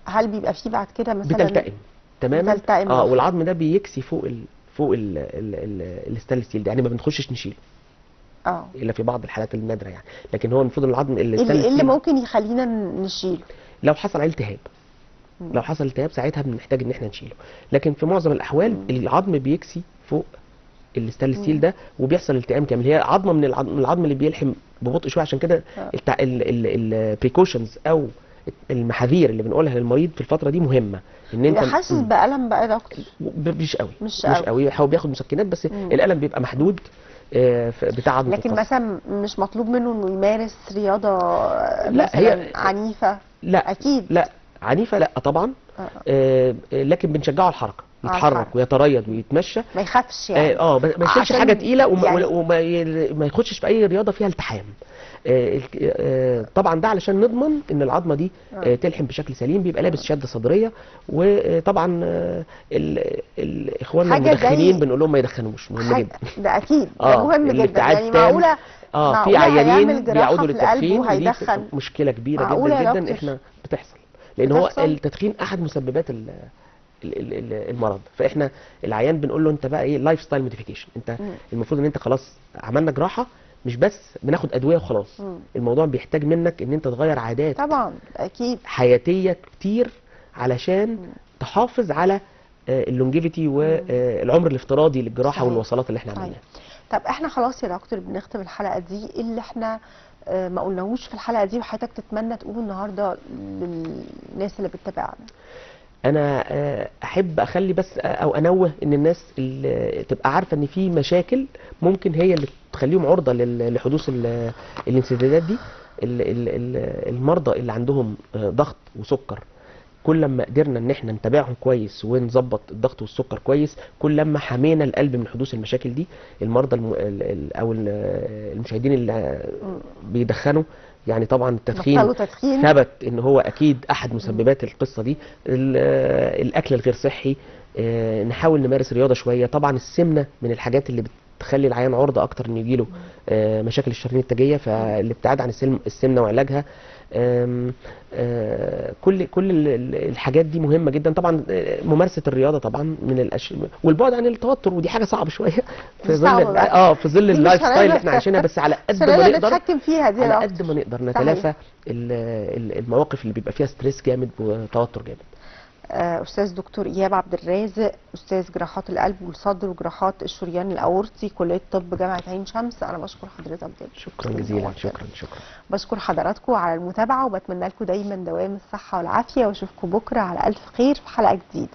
هل بيبقى فيه بعد كده مثلا بتلتئم تماما؟ بتلتئم. والعظم ده بيكسي فوق ال stainless steel ده، يعني ما بنخشش نشيله الا في بعض الحالات النادرة يعني، لكن هو المفروض العظم اللي ممكن يخلينا نشيله لو حصل عليه التهاب. لو حصل التهاب ساعتها بنحتاج ان احنا نشيله، لكن في معظم الاحوال العظم بيكسي فوق ال stainless steel ده وبيحصل التئام كامل. هي عظمه من العظم اللي بيلحم ببطء شوية، عشان كده ال precautions او المحاذير اللي بنقولها للمريض في الفترة دي مهمة. ان انت حاسس بالم بقى يا دكتور؟ مش قوي، مش قوي، هو بياخد مسكنات بس الالم بيبقى محدود بتاع عظمه. لكن مثلا مش مطلوب منه انه يمارس رياضة لا هي عنيفة؟ لا اكيد لا عنيفة لا طبعا. لكن بنشجعه على الحركة، يتحرك ويتريض ويتمشى، ما يخافش يعني. ما يشيلش حاجة تقيلة يعني وما يخشش في اي رياضة فيها التحام. طبعا ده علشان نضمن ان العظمة دي تلحم بشكل سليم. بيبقى لابس شده صدريه، وطبعا اخواننا المدخنين بنقول لهم ما يدخنوش، مهم جدا ده اكيد، ده مهم جدا يعني. معقولة في عيانين بيعودوا للتدخين، ودي مشكلة كبيرة جدا جدا احنا بتحصل، لان هو التدخين احد مسببات المرض. فاحنا العيان بنقول له انت بقى ايه، lifestyle modification. انت المفروض ان انت خلاص عملنا جراحه، مش بس بناخد ادوية وخلاص. الموضوع بيحتاج منك ان انت تغير عادات طبعا اكيد حياتيه كتير علشان تحافظ على ال longevity والعمر الافتراضي للجراحه والوصلات اللي احنا عملناها. طب احنا خلاص يا دكتور بنختم الحلقة دي. ايه اللي احنا ما قلناهوش في الحلقة دي وحضرتك تتمنى تقوله النهارده للناس اللي بتتابعنا؟ انا احب اخلي بس او انوه ان الناس اللي تبقى عارفه ان في مشاكل ممكن هي اللي تخليهم عرضه لحدوث الانسدادات دي. المرضى اللي عندهم ضغط وسكر، كل لما قدرنا ان احنا نتابعهم كويس ونظبط الضغط والسكر كويس، كل لما حمينا القلب من حدوث المشاكل دي. المرضى او المشاهدين اللي بيدخنوا، يعني طبعا التدخين ثبت ان هو اكيد احد مسببات القصة دي. الاكل الغير صحي، نحاول نمارس رياضة شوية. طبعا السمنة من الحاجات اللي بتخلي العيان عرضه اكتر ان يجيله مشاكل الشرايين التاجيه، فالابتعاد عن السمنة وعلاجها. كل الحاجات دي مهمة جدا. طبعا ممارسة الرياضة طبعا من والبعد عن التوتر، ودي حاجة صعبة شوية في ظل في ظل ال lifestyle اللي احنا عايشينها، بس على قد ما نقدر نتحكم فيها دي، على قد ما نقدر نتلافى المواقف اللي بيبقى فيها stress جامد وتوتر جامد. أستاذ دكتور إيهاب عبد الرازق، أستاذ جراحات القلب والصدر وجراحات الشريان الأورطي، كلية طب جامعة عين شمس، أنا بشكر حضرتك جدا. شكرا جزيلا. شكرا شكرا. بشكر حضراتكم على المتابعة، وبتمنى لكم دايما دوام الصحة والعافية، وأشوفكم بكرة على ألف خير في حلقة جديدة.